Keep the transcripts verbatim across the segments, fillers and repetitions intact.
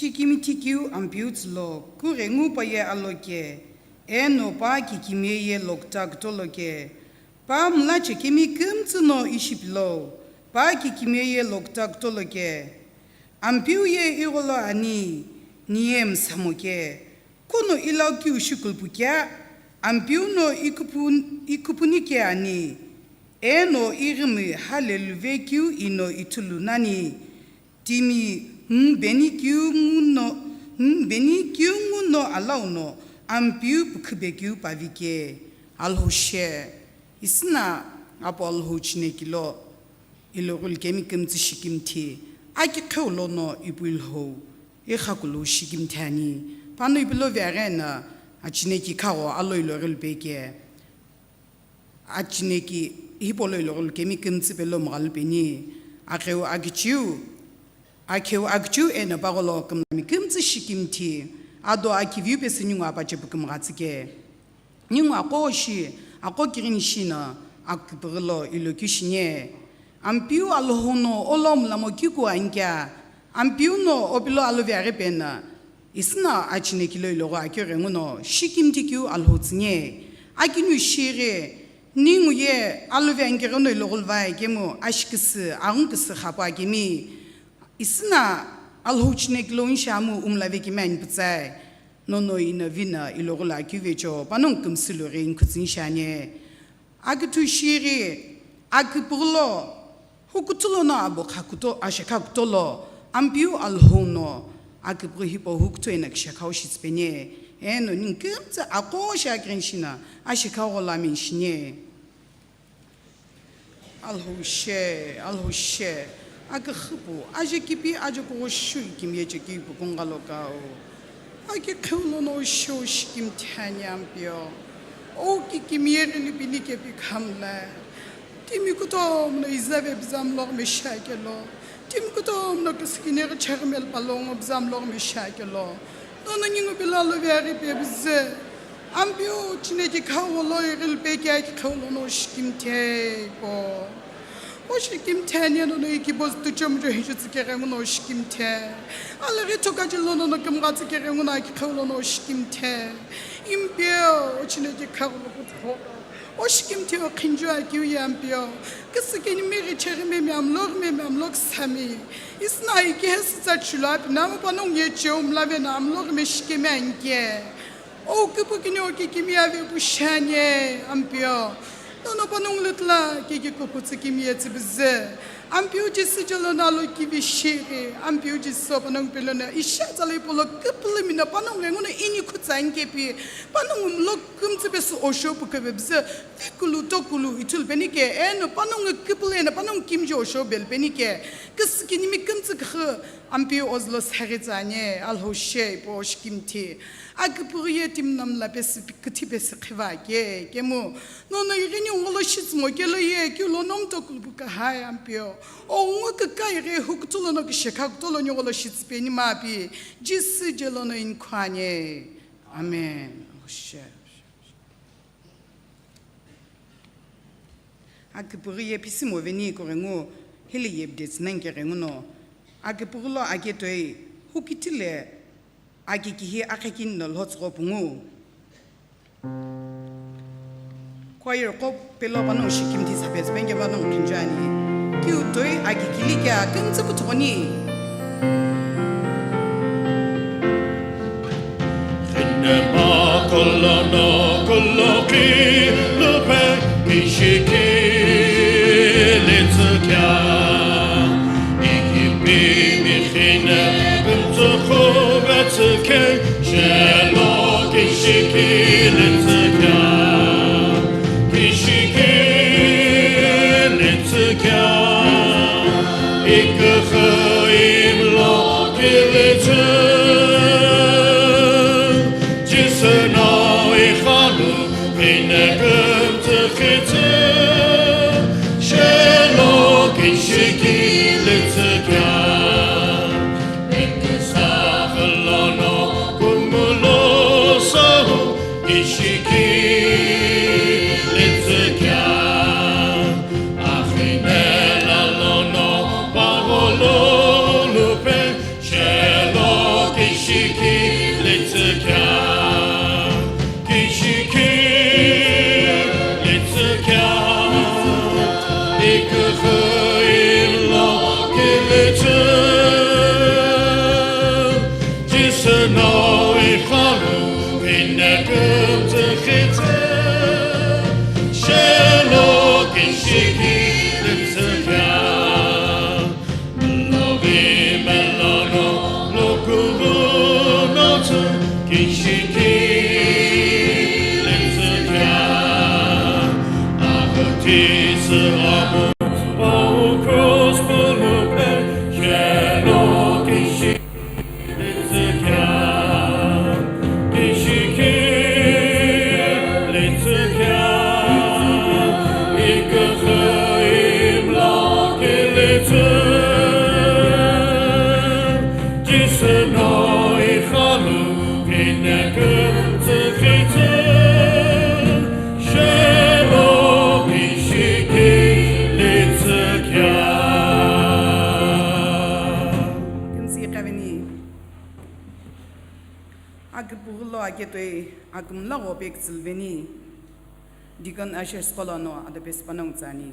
Shikimthi keu Ampeu tsülo, kughengu pa ye aloke, eno pa kikimiye ye lokta kutoloke, pa mlache kemi kümtsü no ishi pilo, pa kikimiye ye lokta kutoloke. Ampeu ye igholo ani, niye msamoke, kuno ilau kiu shikulupu kea, Ampeu no ikupu-, ikupuni ke ani, eno ighimi haleluve kiu ino ithulu nani, timi mbeni kiu nguno, mbeni kiu nguno alau no, Ampeu pükhübe kiu pavike. Alhou she, isina apo Alhou chineki lo, iloghulu kemi kümtsü shikimthi, aki qheu lono ipu Alhou, ikhakulu shikimthi ani, pano ipilo viaghena, achineki khagho alo iloghulu peke. Achineki hipolo iloghulu kemi kümtsü pelo mghalu peni, akheu akichiu, akheu akichiu eno pagholo kümlami kümtsü shikimthi, ado akiviu pesü ningu apache pükümgha tsüke. Ningu aqo shi, aqo kighini shi no, akipüghülo ilo keu shine. Ampeu Alhou no olo mlamo kiku ankea, Ampeu no opilo alovi aghi pena, isina achineki lo ilogho akeu ghenguno, shikimthi keu Alhou tsünye, akinu shighi, ningu ye alovi ankeghi no iloghulu vai kemu, ashiküsü, aghungküsü khapu akemi, isina Alhou chineki lo inshamu umlave kemi ani pütsae, nono ino vina iloghulu akeu vecho, panongu kümsü lughi inkhutsü inshane. Akithu shighi, akipüghülo, hukuthu lono abo khakuto, ashekha kutolo, Ampeu Alhou no, akipüghü hipau hukuthu eno kishekhau shitsüpeni, eno ningu kümtsü aqo shi akighini shi no, ashekha gholo amini shine. Alhou she, Alhou she, aküxüpu, aje kipi, aje kugho shui kimiye cheki ipu kungalo kau. Aki qheu lono osho shikimthi ani Ampeu. O kikimiye ghili pini kepi khamla. Timi kutomo no izave biza mloghi mesha kelo. Timi kutomo no kisikini ghi cheghi melo palongo biza mloghi mesha kelo. Nono ningu pilo alovi aghi pe bize. Ampeu chineki khagho lo ighili peke aki qheu lono oshikimthi po. Oshikimthi ani nono ikibo zütüchomjo hiju tsükeghenguno oshikimthi. Alaghi thokaji lono no kümgha tsükeghenguno aki qheu lono oshikimthi. Ampeu, chineki khagho lo kutho. Oshikimthi okhinju akeu ye Ampeu. Kisikini ghi cheghi memi amloghi memi amloghi sami. Isina iki hesitsa chilo api namo panongu ye cheu mlave na amloghi meshikemi anke. O kipu kini o kikimiye avepu shani Ampeu. Nono panongu lütla kiki kuputsü kimiye tsübize. Ampeu Jisü jelo no alo kivi shighi. Ampeu Jisü panongu pelo no isha tsala ipolo kipulu mina panongu ghenguno ini khutsa ankepi. Panongu mlo kümtsü pesü osho pukebe bize. Vikulu tokulu ithulu penike. Eno panongu kipulu eno panongu kimji osho belu penike. Kisikini mi kümtsü kükhu. Ampeu ozülo saghi tsüani, Alhou she ipu oshikimthi. Akipüghü ye timi no mla pesü pi-, küthi pesü khiva ke, kemu. Nono ighini ungolo shitsümo kelo ye, kiu lo nomu tokulu pu kahai Ampeu. O ungu küka ighi hukuthu lono kishekha kutolo ni ungolo shitsüpeni mapi. Jisü jelo no inkhuani. Amen. Alhou she. Akipüghü ye pisimo veni kughengu, hili ye bidetsü nani keghenguno. Akipüghü lo ake toi, hukitile, aki kihi akhekini no lhotsügho pungu. Choir qo pelo panongu shikimthi sapes penge panongu khinjuani. Kiu toi aki kili kea kümtsü puthugho ni. Khine ma kolono koloki lupe kishiki litsükya. Ikipi mi khine kumtsuku betsüke shelo kishiki litsükya. Kishiki litsükya. Iküxü imlo kilitsü, Jisü no ikhanu pinekümtsü khitsü, shelo kishiki litsükya. Eküsa khülono kumulo sahu kishiki litsükya. Akhine la lono pagholo lupe shelo Kümsü iqaveni. Akipughulo aketoi akümla ghope kütsülveni. Deacon ushers qo lono adapesi panongu tsüani.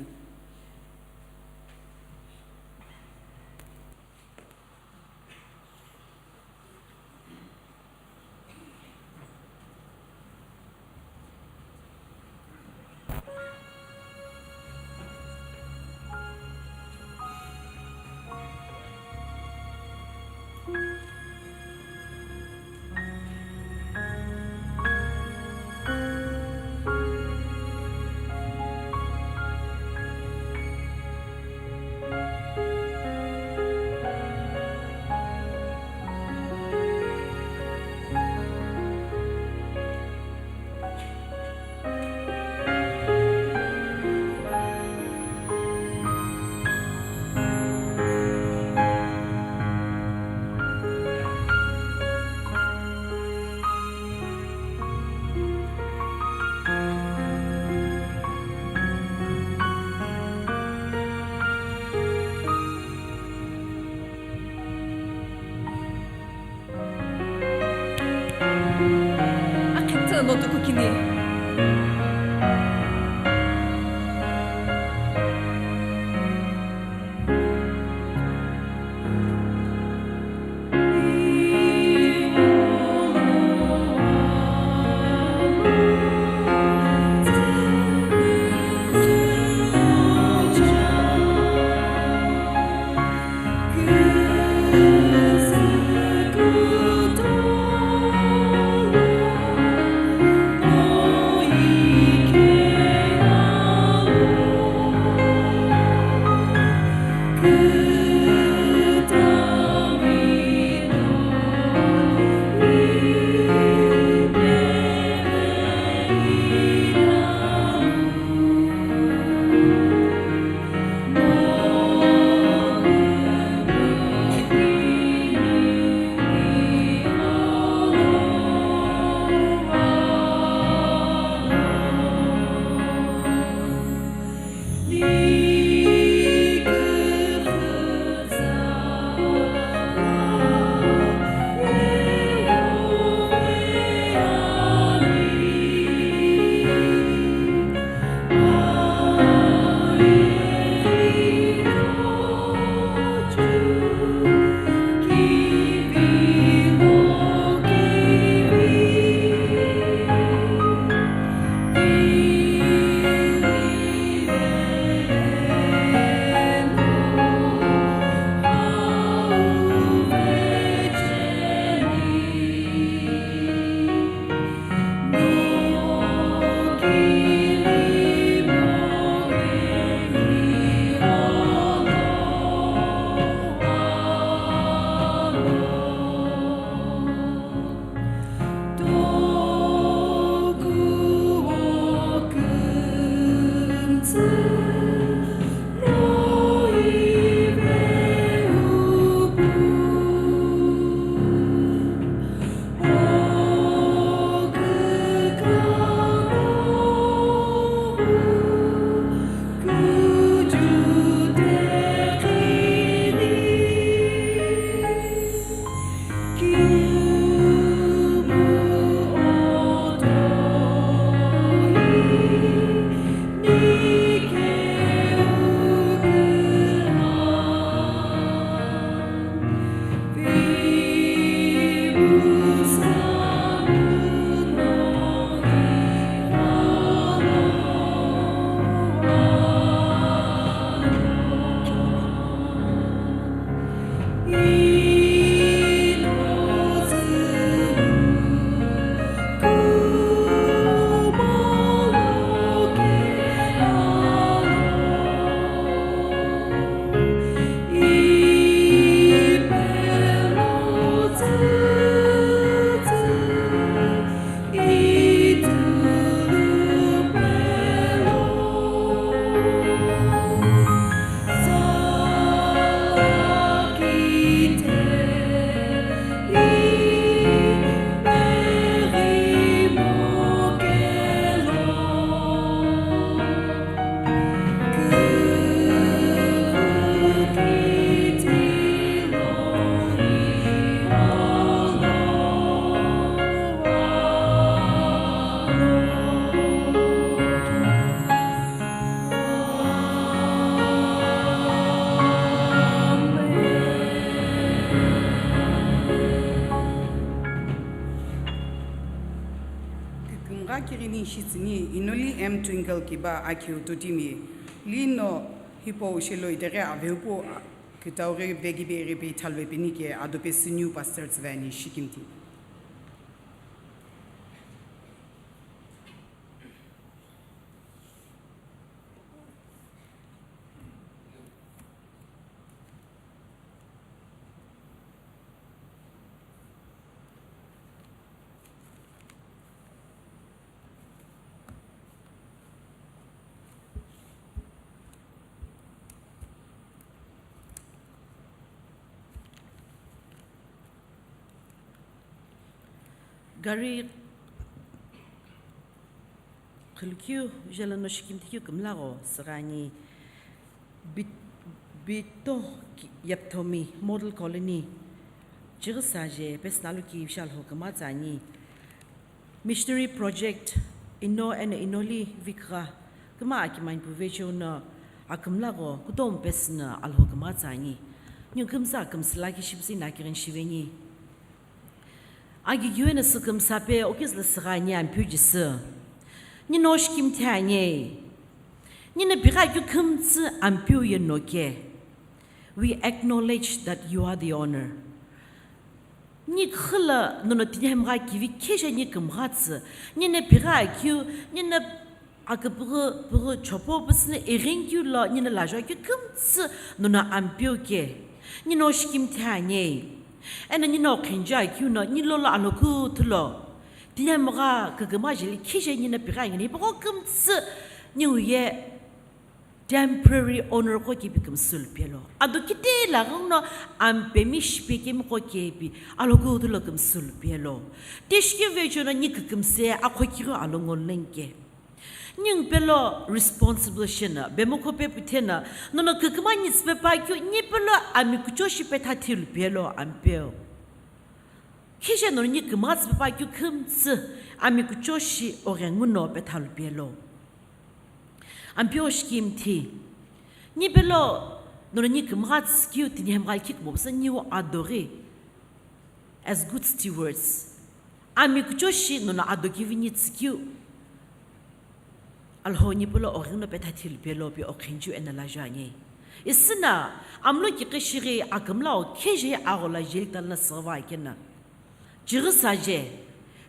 Kirini shitsüni inoli M Twinkle Kiba akhiu totimi lino hipau shelo itaghi aveupu kitaughi vegibe ighipe ithaluvepeni ke adope senior pastor tsüveni shikimthi. Gari khulukeu jelo no shikimthi keu kümla gho süghani. Bit-, Bito Yapthomi Model Colony, Chighisaje, Pesnalu ki Vishal ho kümtsü ani. Missionary Project, ino eno inoli vikha, küma akimani puvecho no akümla gho, kutomo pesü no Alhou kümtsü ani. Nyu kümtsü akümsü lakhi shipüsü na kirin shiveni. Agighiu eno sükümsape okizü lo süghani Ampeu Jisü. Nino shikimthi ani. Nino pigha keu kümtsü Ampeu ye noke. We acknowledge that you are the owner. Ni khüla nono tinhemgha kivi kheje ni kümghatsü. Nino pigha keu, nino Aküpüghü, püghü chopo püsüni ighinkeu lo nino lajo akeu kümtsü nono Ampeu ke. Nino shikimthi ani. Eno nino khenju akeu no nilolo alokhu thulo. Tinhemgha küküma jeli kheje nino pigha ani ni püghü kümtsü niu ye temporary owner qo kepi kümsü lupelo. Ado kite laghüno ampemi shipekemi qo kepi alokhu thulo kümsü lupelo. Tishikeu vecho no ni kükümse akho kighi alo ngolnenke. Ningu pelo responsible shena, bemokho pe puthena, nono küküma ni tsüpe pa keu, ni pelo ami kucho shi petha thilu pelo Ampeu. Kheje nono ni kümgha tsüpe pa keu kümtsü ami kucho shi oghenguno petha lu pelo. Ampeu shikimthi. Ni pelo nono ni kümgha tsü keu tinhemgha khikümo püsü niu adoghi. As good stewards. Ami kucho shi nono ado kivi ni tsükeu. Alhou ni pelo oghenguno petha thilu pelo pi okhenju eno lajo ani. Isüna, amlo kiqi shighi akümla o kheje aghola jeli talna süghüva akena. Chighisaje,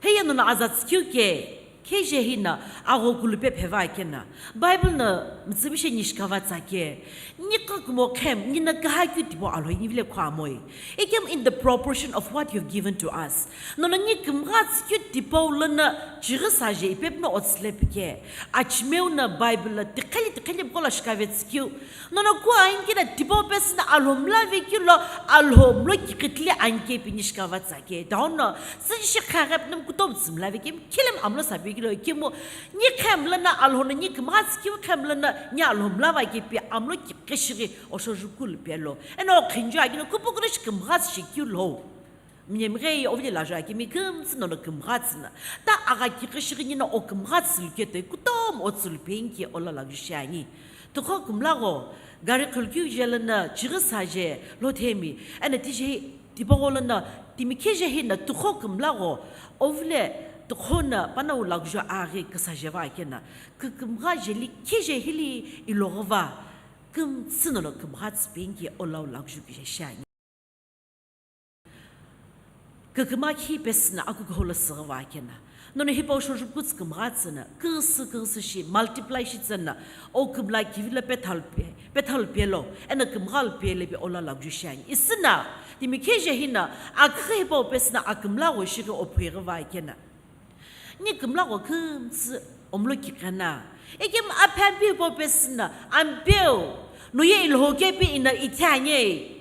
heya nono aza tsükeu ke, kheje hino agho kulupe pheva akena. Bible no mütsübishe nishikava tsake, ni kükümo khem, nino küha keu tipau Alhou ni vile khuamoi. Ikemu in the proportion of what you've given to us. Nono ni kümgha tsükeu tipau lono chighisaje ipepuno otsüle pike. Achimeu no Bible lo tiqheli tiqheli püqo lo shikave tsükeu. Nono ku ankina tipau pesüno Alhou mlave keu lo Alhou mlo kiqitile anke pi nishikava tsake. Dono, süji shi khaghe püno kutomo tsü mlave kemi, khilemu amlo sape keu lo kemu, ni khem lono Alhou no ni kümgha tsükeu khem lono ni Alhou mlava kepi amlo kiqi shighi osho jukulu pelo. Eno okhenju akino kupukulu shi kümgha tsü shi keu lo. Mnemghe ye ovile lajo akemi kümtsü nono kümgha tsüna. Ta agha kiqi shighi nino okümgha tsü luketoi kutomo otsü lupenke olo lagu shi ani. Tüqho kümla gho, gari khulukeu jelo no chighisaje lothemi, eno tije tipaqo lono timi kheje hino tüqho kümla gho, ovile tüqho no panongu lagujo aghi küsaje va akena, kükümgha jeli kheje hili iloghüva, kümtsü nono kümgha tsüpenke olo lagujo kije shi ani. Küküma khi pesüno akukuhou lo süghüva akena. Nono hipau shojuphu tsü kümgha tsüno, küghüsü küghüsü shi, multiply shi tsüno, o kümla kivi lo petha lupe, petha lupelo, eno kümgha lupelo pi olo lagujo shi ani. Isüna, timi kheje hino, aküxü hipau pesüno akümla gho shighi ophuighüva akena. Ni kümla gho kümtsü omlo kiqena. Ikemu aphi Ampeu hipau pesüno, Ampeu, no ye Alhou kepi ino ithi ani.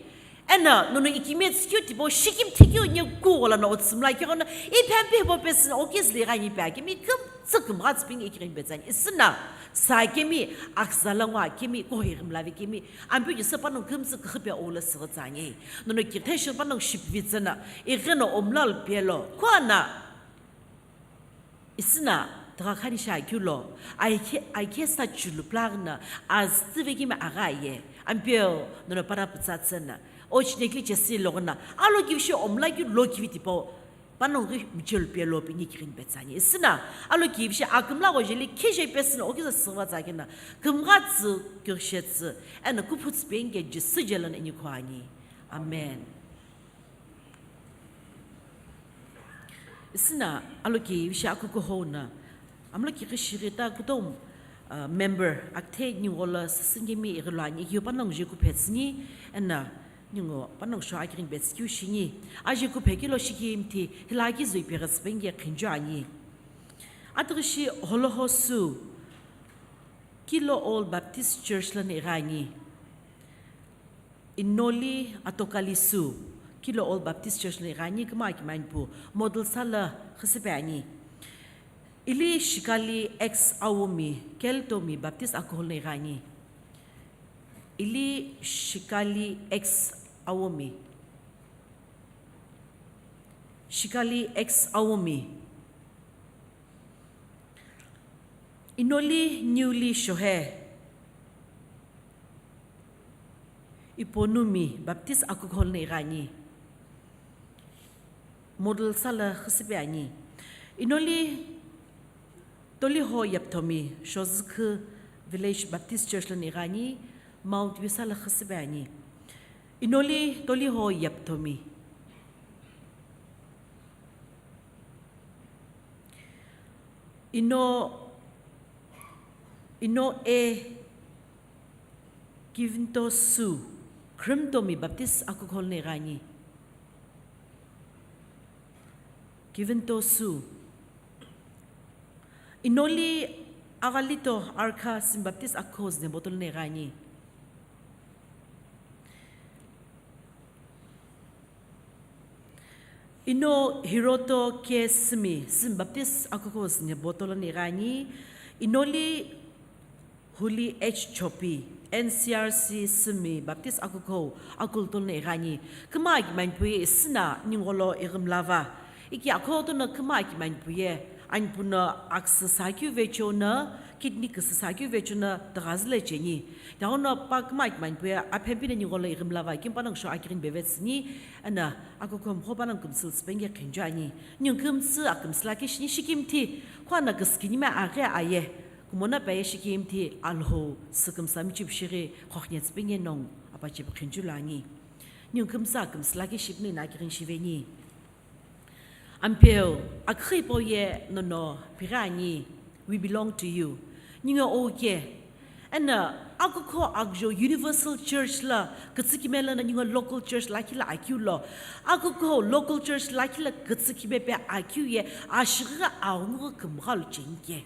Eno, nono ikime tsükeu tipau shikimthi keu ni kughola no otsü mla keu no, iphi Ampeu hipau pesüno okizü lo ighini pi akemi kümtsü kümgha tsüpinge ikighini petsü ani. Isüna, sa kemi, aküza lo ngo akemi, kuhoi ghimlave kemi, Ampeu Jisü panongu kümtsü küxü pe olo süghü tsü ani. Nono kiqi shi panongu shipivi tsüno, ighino omlo lupelo. Kuana, Isüna, tügha khani shi akeu lo, aikhe, aikhe sa chulu plagna, azü tüve kemi agha ye, Ampeu, nono para pütsa tsüna, o chinekli chesi logna, alo kivi shi omla keu lo kivi tipau, Panongu ghi michelu pelo pini kirin petsani. Isina, alo kivishi akimla gojeli kije pesina okisa sirva tsakina. Kimga tsu, kirshe tsu, ena kuphu tsu penge Jisü jelan ini kwani. Amen. Isina, alo kivishi akuko hona. Amla ki kishiri ta kutom, uh, member, akthe ningola sisingemi irilwani, iyo panongu je kupetsini, ena, Ningu panongu sho akirin betsikeu shini, aje kuphe kilo shikimthi, hilaki zui pegha tsipenge khinju ani. Atrishi Holoho Su, Kilo All Baptist Church lani irani. Inoli Atokali Su, Kilo All Baptist Church lani irani, kima akimanpu, model sala khisipe ani. Ili Shikali X Awomi, Keltomi Baptist Akuhol lani irani. Ili Shikali X Awomi. Shikali X Awomi. Inoli Newly Shohe. Iponumi Baptist Akuhol lani irani. Model sala khisipe ani. Inoli Toliho Yapthomi, Shozükhu Village Baptist Church lani irani, Mount View sala khisipe ani. Inoli Toliho Yapthomi. Ino, ino e Kivinto Su, Khrimutomi Baptist Akuhol lani irani. Kivinto Su. Inoli Agalito Arkha Simi Baptist Akuhol lani botol lani irani. Ino Hiroto K Simi, Simi Baptist Akuhol lani botol lani irani. Inoli Huli H Chopi, N C R C Simi Baptist Akuhol Akul tolna irani. Kima akimanpuye isina ningolo irimlava. Iki akhoto no kima akimanpuye, anpuno aksü sakyu vechona, kidney küsü sakyu vechona tagazile cheni. Taono pa kima akimanpuye, aphempine ningolo irimlava, kimpa nang sho akirin bevetsini, ana akuko mkhopa nang kumsil spenge khenjani. Nyung kumsi akumsila kishini shikimthi, khwana küskinime aghe aye. Kumona paye shikimthi Alhou, sükümsami chipshiri, khokhnyetsipinge nong, apa chip khinjulani. Nyung kümsa kümsila ki shipni na kirin shiveni. Ampeu, akhi poye nono, pirani, we belong to you. Ninga oke. Ena, akuko akjo Universal Church la, kitsiki mela na ninga local church la kila akyu lo. Akuko local church la kila kitsiki mepe akyu ye, ashira aungu kumgalu chinke.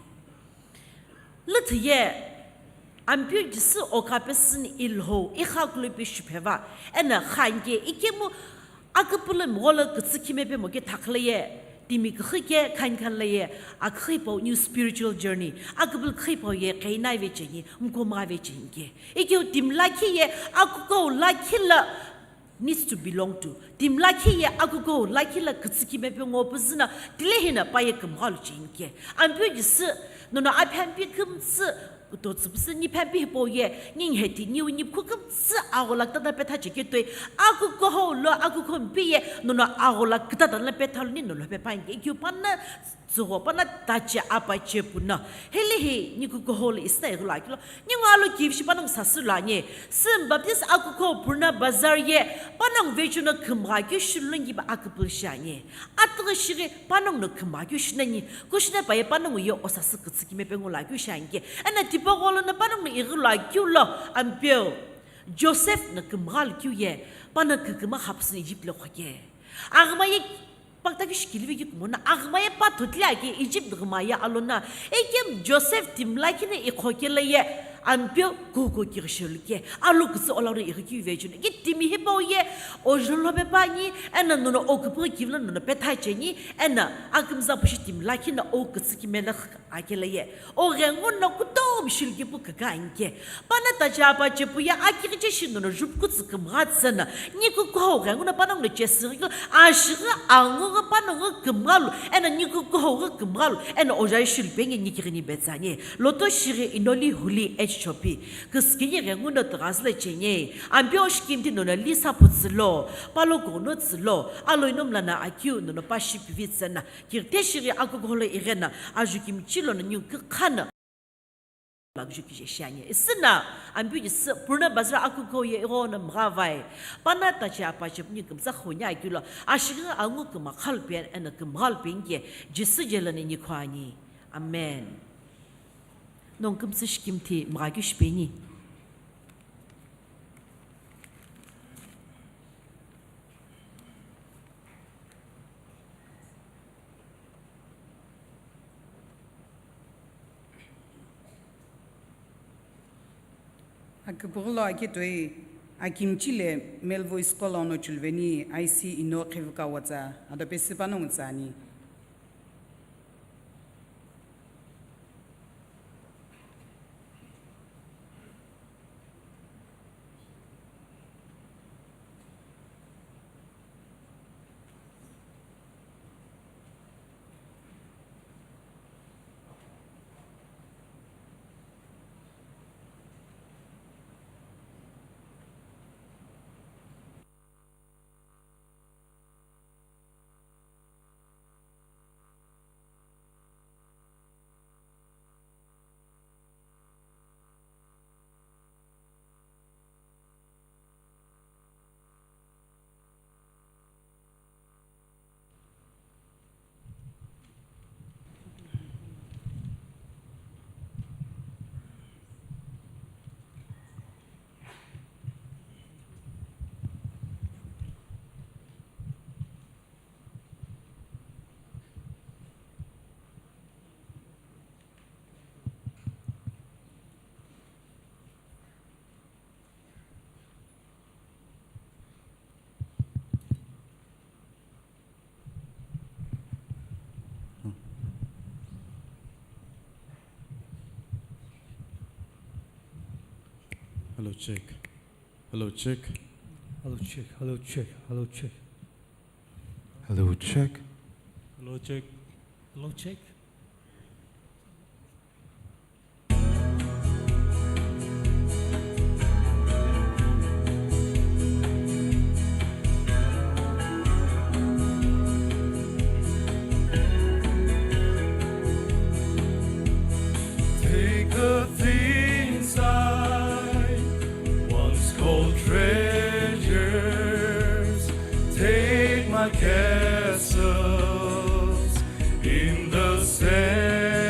Lüthü ye, Ampeu Jisü okapesüni Ilhou, ikhakulupi shupheva, ena khanke, ikemu aküpülü mghola kütsü khime pe moke thakhle ye, timi küxü ke khankhanle ye, aküxü hipau new spiritual journey, aküpülü küxü hipau ye, keinai ve chengi, mkomgha ve chengi ke. Ikeu timi lakhi ye, akuko lakhi la, needs to belong to. Timi lakhi ye akuko lakhi la kütsü khime pe ngo püzü na, tile hina paye kümgha lu chinke. Ampeu Jisü, nono aphi ampi kümtsü, kuto tsüpüsü ni phi ampi hipau ye, ni nheti, ni uni phu kümtsü aghola kütata petha cheke toi. Akuko ho lo, akuko mpi ye, nono aghola kütata la petha lu ni nono pe panke. Ikeu pana, Tsügho pana tache apache puna. Helehi, niku kuhou lo isna ighilu akilo. Ningu alo kivishi panang sasü lo anye. Simi Baptist akuko purna bazar ye. Panang vechuno kümgha keu shilungi ba aküpülü shi anye. Atüghi shighi panang no kümgha keu shinangi. Kushina paye panang ye osasü kütsü kime pengu lo akeu shi anke. Ena tipaqo lono panang no ighilu akeu lo. Ampeu. Joseph no kümgha lo keu ye. Pana küküma hapsüni Egypt lo khoke. Aghima ye Pakta keu shikilive keu kumona, aghima ye pa thotile ake Egypt ghima ye alona, ekem Joseph timi lakhi na ikhokela ye, ampeu kuko kighi shelu ke, alo kütsü ola ro ighi keu vechuni, ke timi hipau ye, ojolo pe pani, ena nono oküpüghi kivilo nono pe thacheni, ena akümza pushi timi lakhi na o kütsü kimela akela ye. O ghengu no kutomo shilki pu kükü anke. Pana tache apache pu ye akighi che shi nono jupku tsü kümgha tsü na. Niku kuhou ghengu no panang no chesü ghi ashighi angu ghi panang ghi kümgha lu. Ena niku kuhou ghi kümgha lu. Ena ojai shilpenge nikighi ni betsanye. Loto shighi inoli huli Shopi, küsükini ghenguno tüghazüle cheni, Ampeu shikimthi nono lisa putsülo, palo kono tsülo, aloino mlana akeu nono pa shipivi tsena, kirte shiri akukuholo ighena, ajuki mchilo no niu kükhana. Lagju kije shiani. Isina, Ampeu jisü, Purna Bazar akukuho ye ighono mghavai, pana tachi apachi puni kümtsa khonya akilo, ashighi angu kümakhalpen, eno kümghalpen ke, jisü jelo nini khwani. Amen. Nongu kümsü shikimthi mgha keu shipeni? Aküpüghülo aketoi, akimchile Melvoi School ono chulveni I C ino qhivuka watsa, ado pesü panongu tsani. Hello, check. Hello, check. Hello, check. Hello, check. Hello, check. Hello, check. Hello, check. Hello, check. Take the things I once called treasures, take my castles in the sand.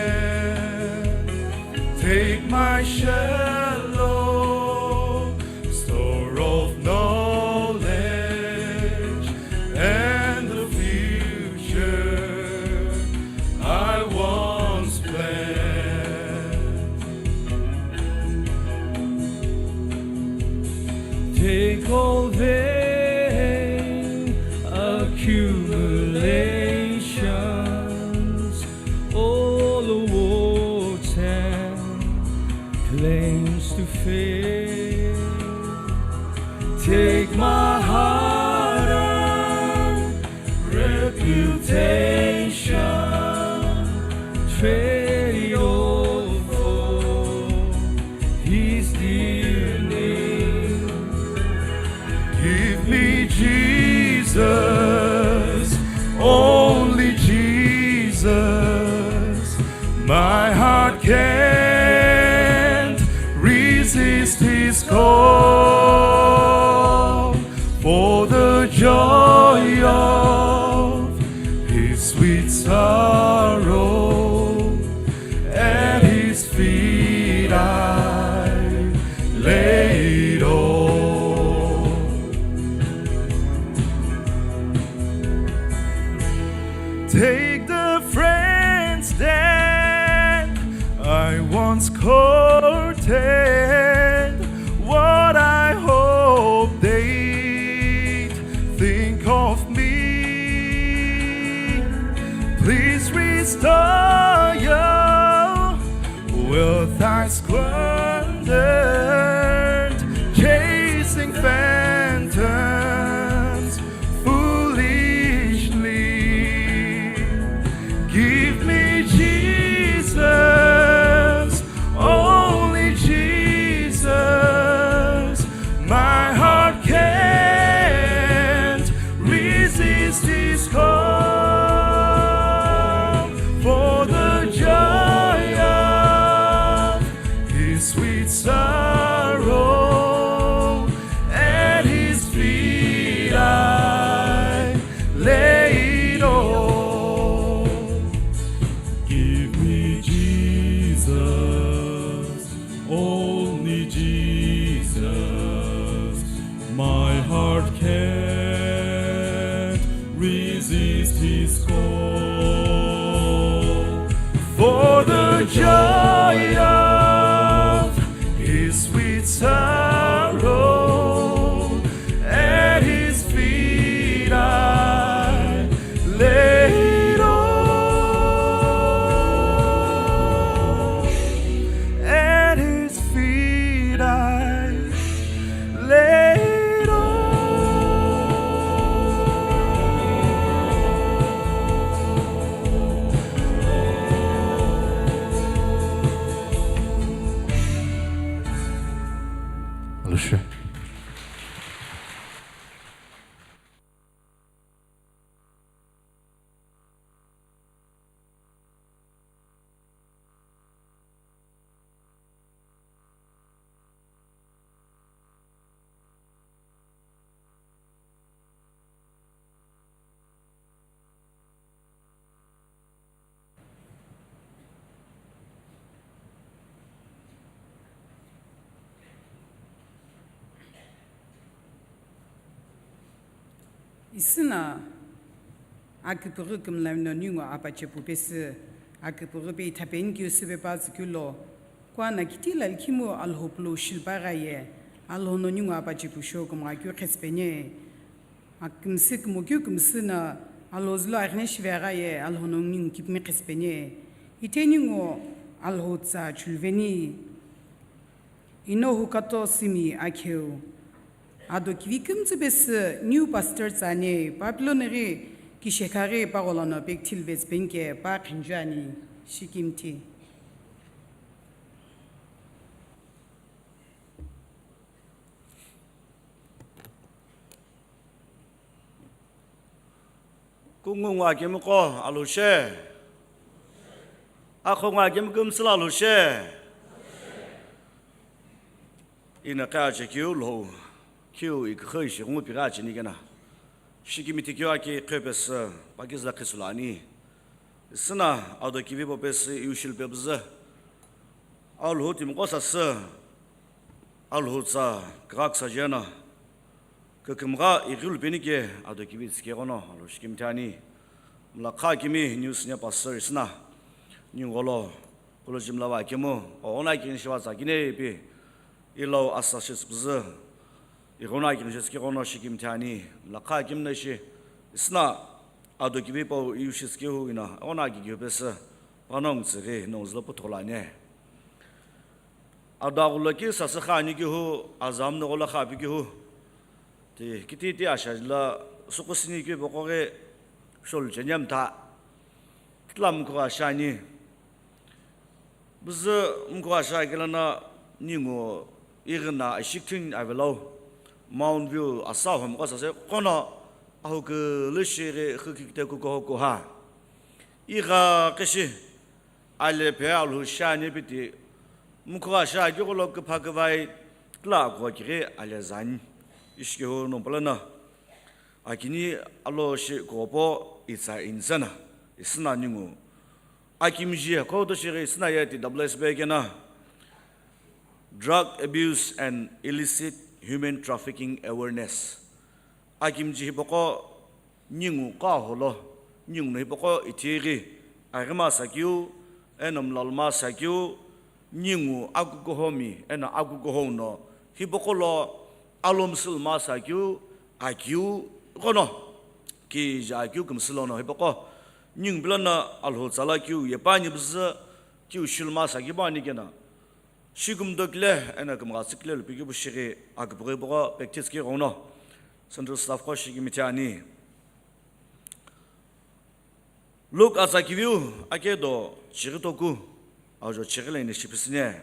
Take my shallow store of knowledge and the future I once planned. Take all vain accumulations, all awards and claims to fame. Take my hard-earned reputation, trade it all for his dear name. Give me Jesus, only Jesus. My heart can't resist his call, for the joy of his sweet sorrow, at his feet I lay it all. Take the friends that I once courted, what I hope they'd think of me. Please restore your wealth I squandered, chasing phantoms foolishly. Give me Jesus, only Shi. Isüna aküpüghü kümla vino ningu apache pu pesü, aküpüghü pe ithapeni keu süpe pazü keu lo, kuana kiti lalkhimu Alhou pulo shilpa gha ye, Alhou no ningu apache pu shou kümgha keu khesüpeni. Akümsü kümokeu kümsü na Alhou zülo aghine shive gha ye, Alhou no ningu kipimi khesüpeni. Itheni ngo Alhou tsa chulveni. Inohu kato simi akheu. Ado kivi kümtsü pesü new pastor tsani, Papilon ghi kishekha ghi pagholano pekthil vetsüpenike pa khenju ani, shikimthi. Kungu ngo akemi qo Alhou she. Akho ngo akemi kümsü lo Alhou she. Ina kha ache keu lo, keu iküxü ishi ngu pi gha ache ni kena. Shikimthi keu aki qhe pesü, pakizla qhisülo ani. Isüna ado kivi po pesü iu shilpe püzü. Alhou timiqo sasü, Alhou tsa kükha küsa jena, kükümgha ighilu penike ado kivi tsike ghono Alhou shikimthi ani. Mla kha akemi new senior pastor isüna, ningu gholo, kulo jimla va akemu, oghono akini shiva tsa kine ipi, ilau asa shi tsüpüzü, ighono akini shi tsike ghono shikimthi ani. Mla kha akemi na ishi, isüna ado kivi po iu shi tsike hu ina, oghono aki kiu pesü, panongu tsüghi, nongu zülo putholo ani. Ado aghulo ki sasü kha ani kihu, azam no ghola kha pi kihu. Ti kititi asha la suku sini ki poko ghi sholu chenyam tha. Kitla mkhu asha ani. Buzü mkhu asha kila na ningu ighina ashikithin avelau. Mount View asa hom ko sasü kono ahu kulu shiri khukikte kuko kuha. Igha kishi. Ale phe Alhou shi ani piti, mkhu asha akighulo küpha küvai, kla akugha kighi ale zani. Ishi kihu no palana. Akini alo shi kopo itsa insana. Isüna ningu. Akimiji kodo shighi isüna ye ti W S B kena. Drug abuse and illicit human trafficking awareness. Akimiji hipaqo ningu qo holo, ningu no hipaqo ithighi, aghima sakeu, eno mlalma sakeu, ningu akukuhomi, eno akukuhou no, hipaqo lo alomsülma sakeu, akeu, kono, kija akeu kümsülo no hipaqo, ningu pila no Alhou tsala keu, yepani buzü, keu shilma sakeu bani kena. Shikumdo kile, eno kümgha tsükile lupikipu shighi aküpüghü poko practice ki ghono. Central staff ko shikimthi ani. Luke atsa kiviu, akedo chighi toku, ajo chighi le ini shipisine.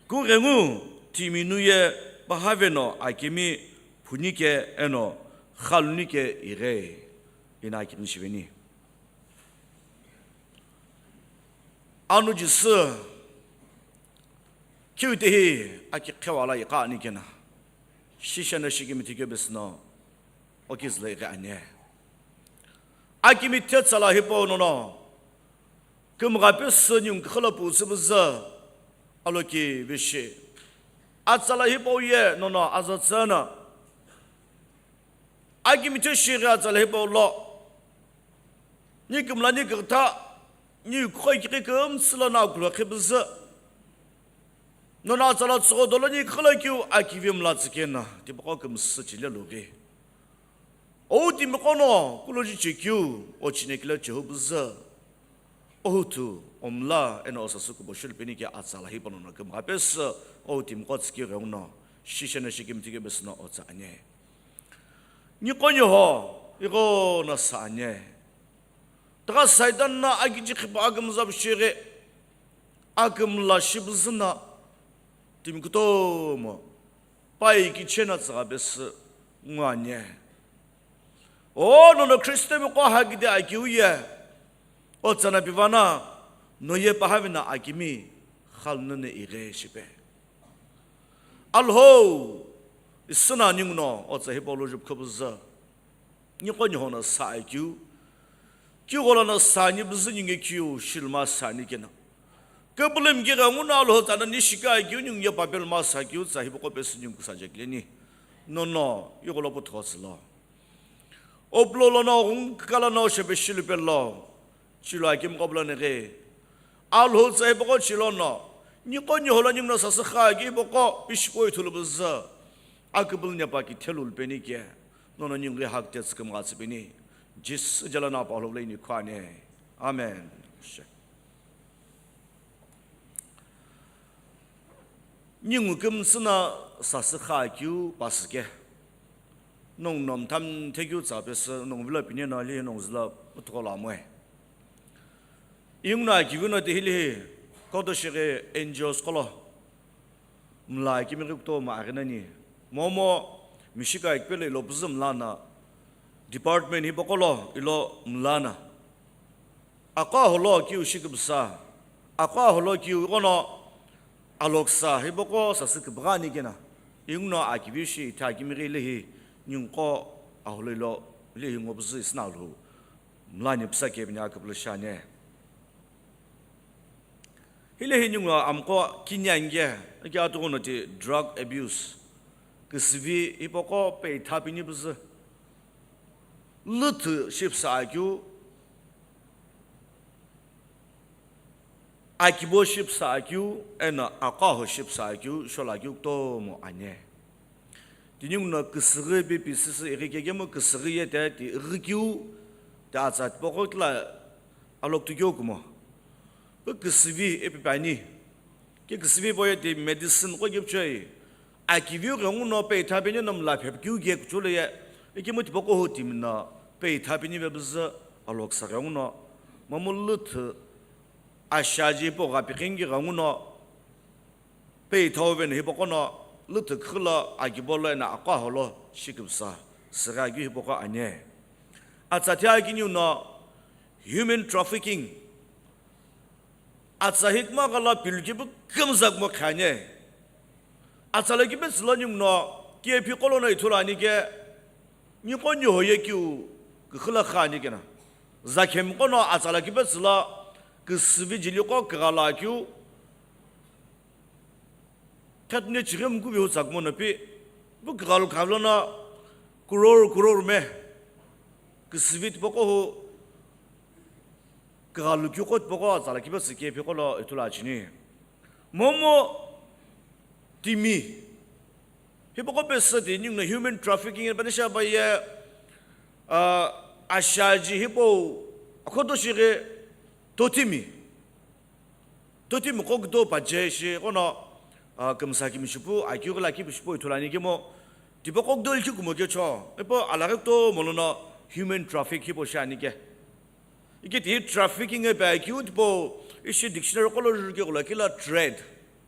Kughengu timi nu ye pahave no akemi phunike eno khalunike ighe ina akini shiveni. Anu Jisü, kiu tehi aki qhewa la iqa ani kena. Shisha no shikimthi kebesü no, okizla iqa ani. Akimi the tsala hipau nono, kümgha pesü ningu khala pu tsübüzü, aloki vishi. Atsala hipau ye nono aza tsana. Akimi the shighi atsala hipau lo. Ni kümla ni kükta, ni khoi kikhi kümsüla na kulo khibüzü. Nono atsala tsügho dolo ni khala kiu akivi mla tsükena, tipaqo kümsü chile lughi. Ou timiqo no, kulo ji chekeu, o chinekile chehubüzü. Ohutu, omla, eno osasü kubo shulpeni ke atsala hipau nono kümgha pesü, ou timiqo tsükeu ghenguno, shisha no shikimthi kebesü no otsa ani. Niqo niho, ighono sa ani. Tügha Saitan no akichi khipa akümza püshighi, akümla shibüzü no, Timi kutomo pai kichena tsügha pesü nguani. O nono Khristemi qo hakide akiu ye, o tsana pivana, no ye pahavina akimi khalnene ighe shipe. Alhou, isüna ninguno otsa hipau lo jupkhu püzü. Niqo nihono sa akeu, kighola no sa ani püzü ningu ye kiu shilma sa ani keno. Kepulem kighengu no Alhou tsana ni shika akeu ningu ye papel ma sa akeu tsa hipaqo pesü ningu kusa jekileni. Nono, igholo puthosü lo. Opulo lono ghungu kala no shepe shilupe lo. Chilo akimi qo pulo neghe. Alhou tsa hipaqo chilo no. Niqo nihola ninguno sasü kha akeu hipaqo pishipo ithulu püzü. Akipul nepa ki thelu lupeni ke. Nono ningu ye hakte tsükümgha tsüpeni. Jisü jala no pa Alhou vleini khuani. Amen. Ningu kümtsü no sasü kha akeu pasü ke. Nongu no mthamthe keu tsa pesü nongu vilo pine no li nongu zülo puthugho lo amoe. Inguno akivi no ti hili hi, koto shighi N G Os qo lo. Mla akimi ghi kutomo aghi nani. Momu, mishika akipelo ilo püzü mla no. Department hipaqo lo ilo mla no. Aqo aholo kiu shiküpüsa, aqo aholo kiu ighono aloksa hipaqo sasü küpügha ani keno, inguno akivi shi ithi akimi ghi lehi ningu qo aholo ilo lehi ngo püzü isüna Alhou mla ani püsa kepini aküpülü shiani. Hilehi ningu amqo kini ani ke, ike atughuno ti drug abuse, küsüvi hipaqo peitha pini püzü. Lüthü shipüsa akeu, akibo shipüsa akeu, eno aqo aho shipüsa akeu, shola akeu kutomo ani. Tini ninguno küsüghi ipi pisüsü ighi kekemu küsüghi ye te ti ighi keu, te atsa tipaqo kila aloktu keu kumo. Pu küsüvi ipi pi ani. Ke küsüvi po ye ti medicine qo keu choi. Akiviu ghenguno peitha peni no mla phepikeu ke kucholo ye. Ikemu tipaqo hu timi no peitha peni pe püzü aloksa ghenguno. Momu lüthü ashaji po gha pikhingi ghenguno. Peitha uveno hipaqo no lüthü khülo akibo lo eno aqo aholo shiküpüsa. Süghi akeu hipaqo ani. Atsa thi akiniu no human trafficking. Atsa hikma ghala pilukipu kümza kumo khani. Atsa lo kipetsü lo ninguno kephi qo lono ithulu ani ke, niqo niho ye kiu kükhülo kha ani keno. Zakhemi qo no atsa lo kipetsü lo küsüvi jili qo kughala keu. Khatne chighi mkuvi hu tsa kumo no pi, pu kughalu khavilo no crore crore me. Küsüvi tipaqo hu kughalu keu qo tipaqo atsa lo kipetsü kephi qo lo ithulu achini. Momu timi. Hipaqo pesü ti ninguno human trafficking pani shi pa ye, ah, ashaji hipau akhoto shighi totimi. Totimi qo kudo paje shi qo no, ah, kümsa kimi shipu, akeu ghi lakhi pi shipu ithulu ani kemu, tipaqo kudo likhi kumo kecho, ipo alaghi kutomo lono human traffic hipau shi ani ke. Ike ti trafficking ipi akeu tipau ishi dictionary qo lo jukeu ghola kila trade,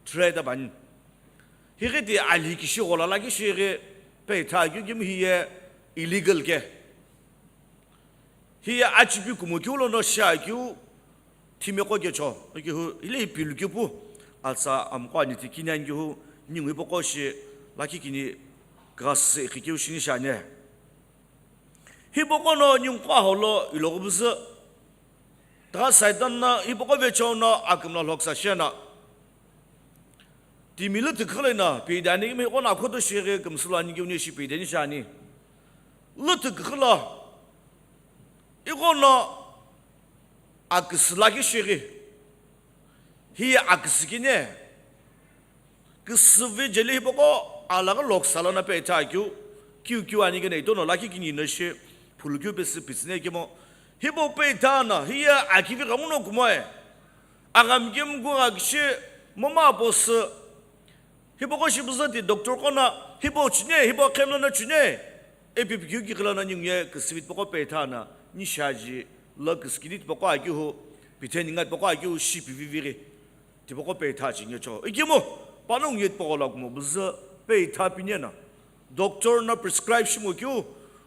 trade apani. Highi ti ali kishi ghola lakhi shighi peitha akeu kemu hiye illegal ke. Hiye achipi kumo keu lono shi akeu timiqo kecho, ike hu, hile hi pilukipu, atsa amqo ani ti kini ani ke hu, ningu hipaqo shi lakhi kini ghasü ikhi keu shini shi ani. Hipaqo no ningu qo aholo ilo ghupüzü. Tigha Saitan no hipaqo vecheo no akümla lhoksa shena. Timi lüthü khülo no, peida ani kemu ighono akhoto shighi kümsülo ani keu ni shi peida ni shi ani. Lüthü khülo. Ighono aküsü lakhi shighi. Hi aküsü kini. Küsüvi jeli hipaqo alaghi lhoksa lono peitha keu, keu keu ani keno itono lakhi kini no shi phulukeu pesü pitsüni kemu. Hipau peitha no, hiye akivi ghenguno kumoe. Aghami kemu kugha kishi mama posü. Hipaqo shi püzü ti doctor qo no, hipau chine, hipau khemlo no chine. Ipi pikeu kighilo no ningu ye küsüvi tipaqo peitha no, ni shaji lo küsükini tipaqo akeu hu, pithe ningu tipaqo akeu hu shi pivivi ghi. Tipaqo peitha chinge cho. Ikemu, Panongu ye tipaqo lo kumo püzü peitha pinieno. Doctor no prescribe shimo keu,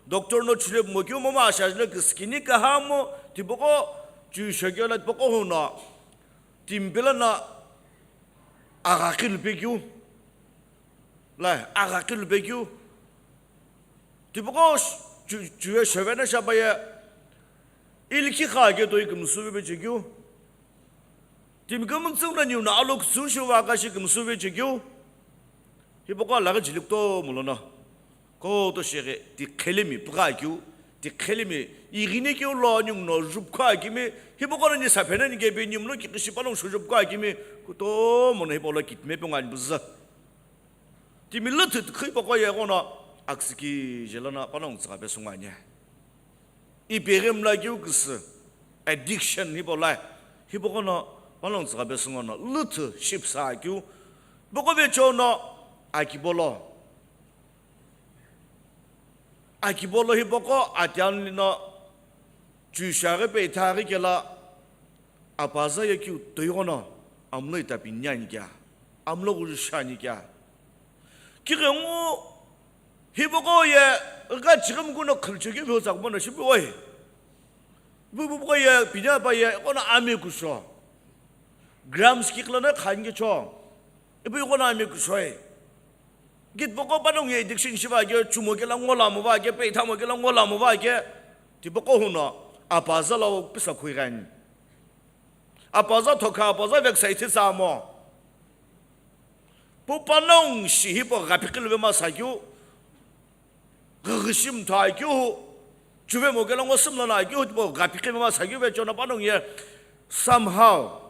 doctor no chule mo keu, momu ashaji lo kisikini kahamo, tipaqo chushokeu lo tipaqo huno, timi pelo no aghaqi lupe keu. Lai, aghaqi lupe keu. Tipaqo sh-, chu-, chuve shove no shapaye. Ilikhi kha ke toi kümsüve chekeu. Timi kümtsü no niu no alo kutsu shuva kashi kümsüve chekeu. Hipaqo laghi jili kutomo lono. Koto shighi, ti khelimi pügha keu, ti khelimi ighine keu lo ningu no jupkha kimi, hipaqo no ni saphe no ni kepi niu no kikishi panongu shojupkha kimi, kutomo no hipaqo lo kitime pe ngani püzü. Timi lüthü tikhi hipaqo ye ghono, akisiki jelo no panongu tsügha pe sungani. Ipeghi mla keu küsü, addiction hipau lo, hipaqo no panongu tsügha pe süngo no, lüthü shipsa keu, hipaqo vecho no, akipolo. Akipolo hipaqo atianli no, chushaghi peithaghi kelo, apaza ye keu toighono, amlo itapi niani kea, amlo ghuju shani kea. Kighengu Hipaqo ye gha chighi mkuna khulchekeu veu tsakuma no shipu oi. Ipu, ipu, ipu ye pinya pa ye, kono ame kusho. Grams kikla no khan ke cho. Ipu kono ame kusho e. Git paqo panongu ye addiction shiva ke, chumo kelo ngola mo va ke, peitha mo kelo ngola mo va ke. Tipaqo huno, apaza lo pisa khui gani. Apaza thokha, apaza veksa ithi sa mo. Pu panongu shi hipau ghapikhi luve masa keu. Ghighishi mtha keu hu. Chuve mo kelo ngo sümla na keu hu tipau ghapikhi luve masa keu vecho no panongu ye. Somehow.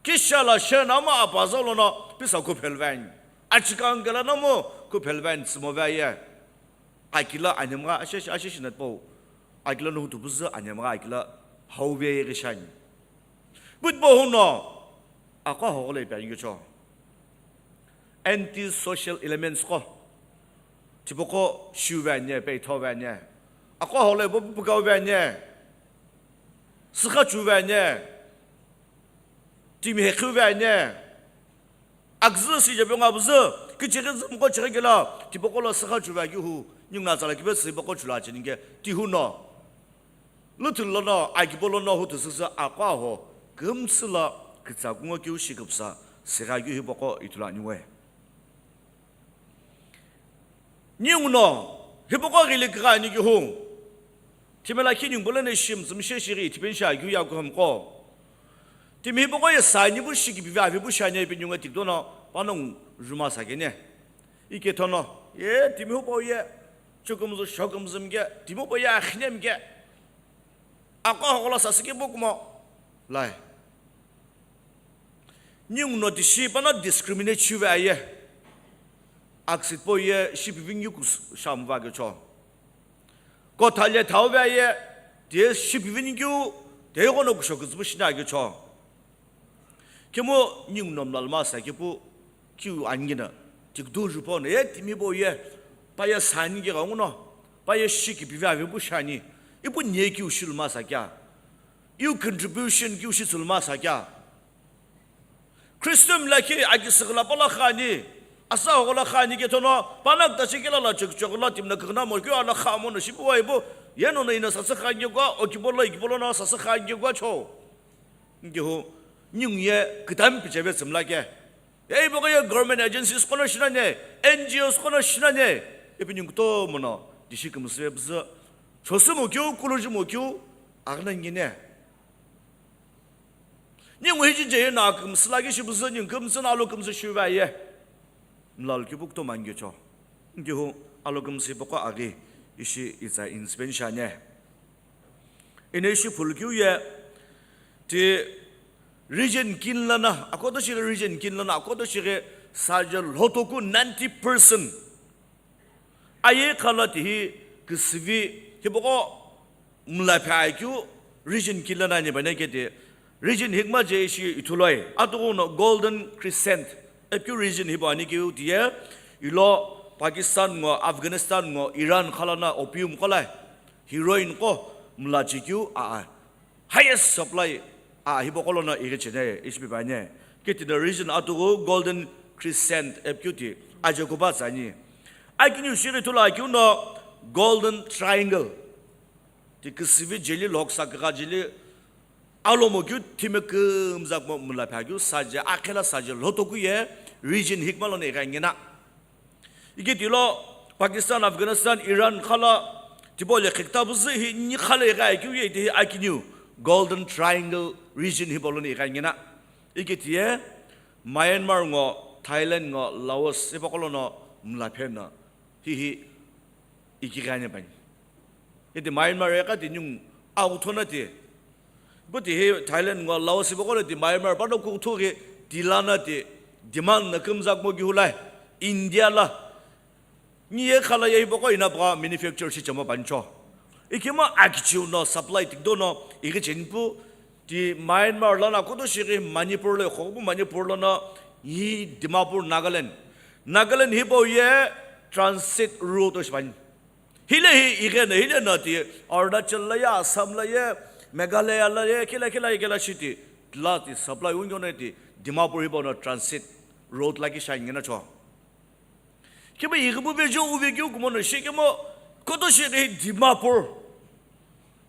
Kisha la she na mo apaza lono pisa kuphelvani. Achikang kelo no mo kuphelvani tsümo ve ye. Akilo anemgha asheshi, asheshi na tipau. Akilo no hutu püzü anemgha akilo hau ve ye ghi shani. But bo huno, aqo hogho lo ipi ani cho. Anti-social elements qo. Tipaqo shiu ve ani, peitho ve ani. Aqo hogho lo ipi pukau ve ani. Sükha chu ve ani. Timi hekhu ve ani. Akzü si je pe nga püzü, kichighi zümqo chighi kelo, tipaqo lo sükha chu ve keu hu, ningu no tsala kipe sü hipaqo chu lo cheni ke, ti huno. Lüthü lono, akipo lono hutu süsü aqo aho, kümtsü lo kütsa kungo keu shi küpsa, sigha keu hipaqo ithulu ani we. Ningu no, hipaqo ghili kugha ani keu hu. Thimela khi ningu polo no shim tsümshe shighi ithipeni shi akeu yakuhumqo. Timi hipaqo ye sani pu shi kipive ave pu shi ani ipi ningu tikto no, panongu juma sa keni. Ikethono, ye timi hipau ye, chukümzü, shokümzü mike, timi hipau ye akhine mike. Aqo hogho lo sasü ke pu kumo. Lai. Ningu no tishi pano discriminate shive aye. Aksit po ye shipivingi kus-, shamu va ke cho. Kotha le thau ve aye. Te shipivingi keu, te ghono kusho kütsüpu shina ke cho. Kemu ningu no mla lo masa kepu kiu ani na, tikdu jupo no, ye timi bo ye, pa ye sani ke gha nguno, pa ye shi kipive ave pu shani, ipu nie kiu shi lo masa kea, iu contribution kiu shi tsü lo masa kea. Christian lakhi aki sükla pala khani, asa hola khani kethono, pana kta shi kela la chok chok la timna kagna mo keu ala kha mo no shipu wa ipu, ye no no ina sasü khani ke kwa, okipo lo ikipo lo no sasü khani ke kwa cho. Ngihu, ningu ye kütami picheve tsümla ke. Ei, boko ye government agencies qono shinane, N G Os qono shinane. Ipi ningu kutomo no, dishi kümsüve püzü. Chosu mo keu, kuluji mo keu, aghina ngine. Ningu hiji je ye na kümsüla ke shi püzü, ningu kümsü na alo kümsü shive aye. Mla lo kipu kutomo angecho. Ngihu, alo kümsü hipaqo aghi, ishi itsa inspen shane. Eno ishi phulukeu ye, ti region kini lono, akoto shighi region kini lono, akoto shighi saje lhotoku ninety percent. Aye khala tihi küsüvi, hipaqo mla phe akeu region kini lono ani bane ke ti, region hikma je ishi ithuloi, atughuno Golden Crescent, epikeu region hipau ani keu tiye, ilo Pakistan ngo, Afghanistan ngo, Iran khala na opium qo la, heroin qo mla chekeu a, highest supply a, hipaqo lono ighi chene, ishi pi bane. Kiti the region atughu Golden Crescent ipi keu ti ajeku ba tsü ani. Akiniu shighi ithulu akeu no Golden Triangle. Ti küsüvi jeli lhoksa kugha jeli alomo keu thime kümzakmo mla phe akeu saje akhela saje lhotoku ye region hikma lono ighi ani na. Iketilo Pakistan, Afghanistan, Iran khala tipau le khekta püzü hi ni khala ighi akeu ye iti hi akiniu Golden Triangle region hipau lono ighi ani na. Iketiye Myanmar ngo, Thailand ngo, Laos hipaqo lono mla phe no hihi ikighi ani pani. Iti Myanmar ye kha ti ningu agutho na ti. Ipu ti hi Thailand ngo Laos hipaqo lo ti Myanmar pano kuthu ghi tila na ti demand na kümzakmo keu hu la India la. Ni ye khala ye hipaqo ina pa manufacture shi chemo pancho. Ikemu akichiu no supply tikdo no ighi cheni pu ti Myanmar lono kutu shighi Manipur lo khopu Manipur lono hi Dimapur Nagaland. Nagaland hipau ye transit route shi pani. Hile hi ighi no hile no ti Arunachal la ye, Assam la ye, Meghalaya la ye, kila kila kila shi ti la ti supply ungyo no ti Dimapur hipau no transit route la ki shani na cho. Kemu ighi pu vejo uve keu kumo no shi kemu kutu shighi Dimapur.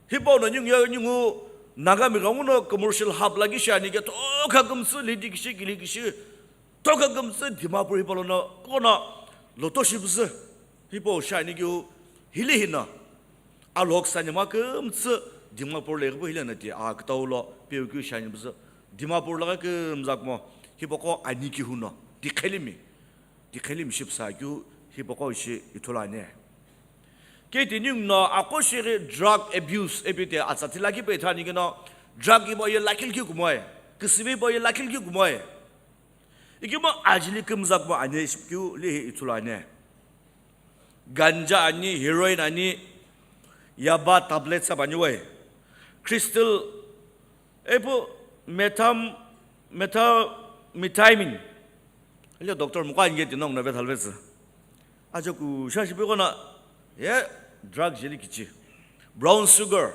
Hipau no ningu ye ningu Nagami ghenguno commercial hub la ki shani ke tokha kümsü lidi kishi kili kishi Tokha kümtsü Dimapur hipau lono kono loto shi püzü hipau shani keu hile hino alhoksa ni ma kümtsü Dimapur lo ighi pu hile no ti a kütau lo peu keu shani püzü Dimapur lo ghi kümzakmo hipaqo ani keu hu no tiqhelimi tiqhelimi shi püsa keu hipaqo ishi ithulu ani. Keti ningu no aqo shighi drug abuse ipi ti atsa thila ki pe ithani keno drug hipau ye lakhi likhi kumoe, küsüvi hipau ye lakhi likhi kumoe. Ikemu ajeli kümzakmo ani ishi keu lihi ithulu ani. Ganja ani, heroin ani, yaba tablet sa pani we. Crystal, ipu metham, methamphetamine. Ile doctor mukha ani ke tinong na vethalvetsü. Acha ku sha shi pe kona, ye drug jeli kichi. Brown sugar,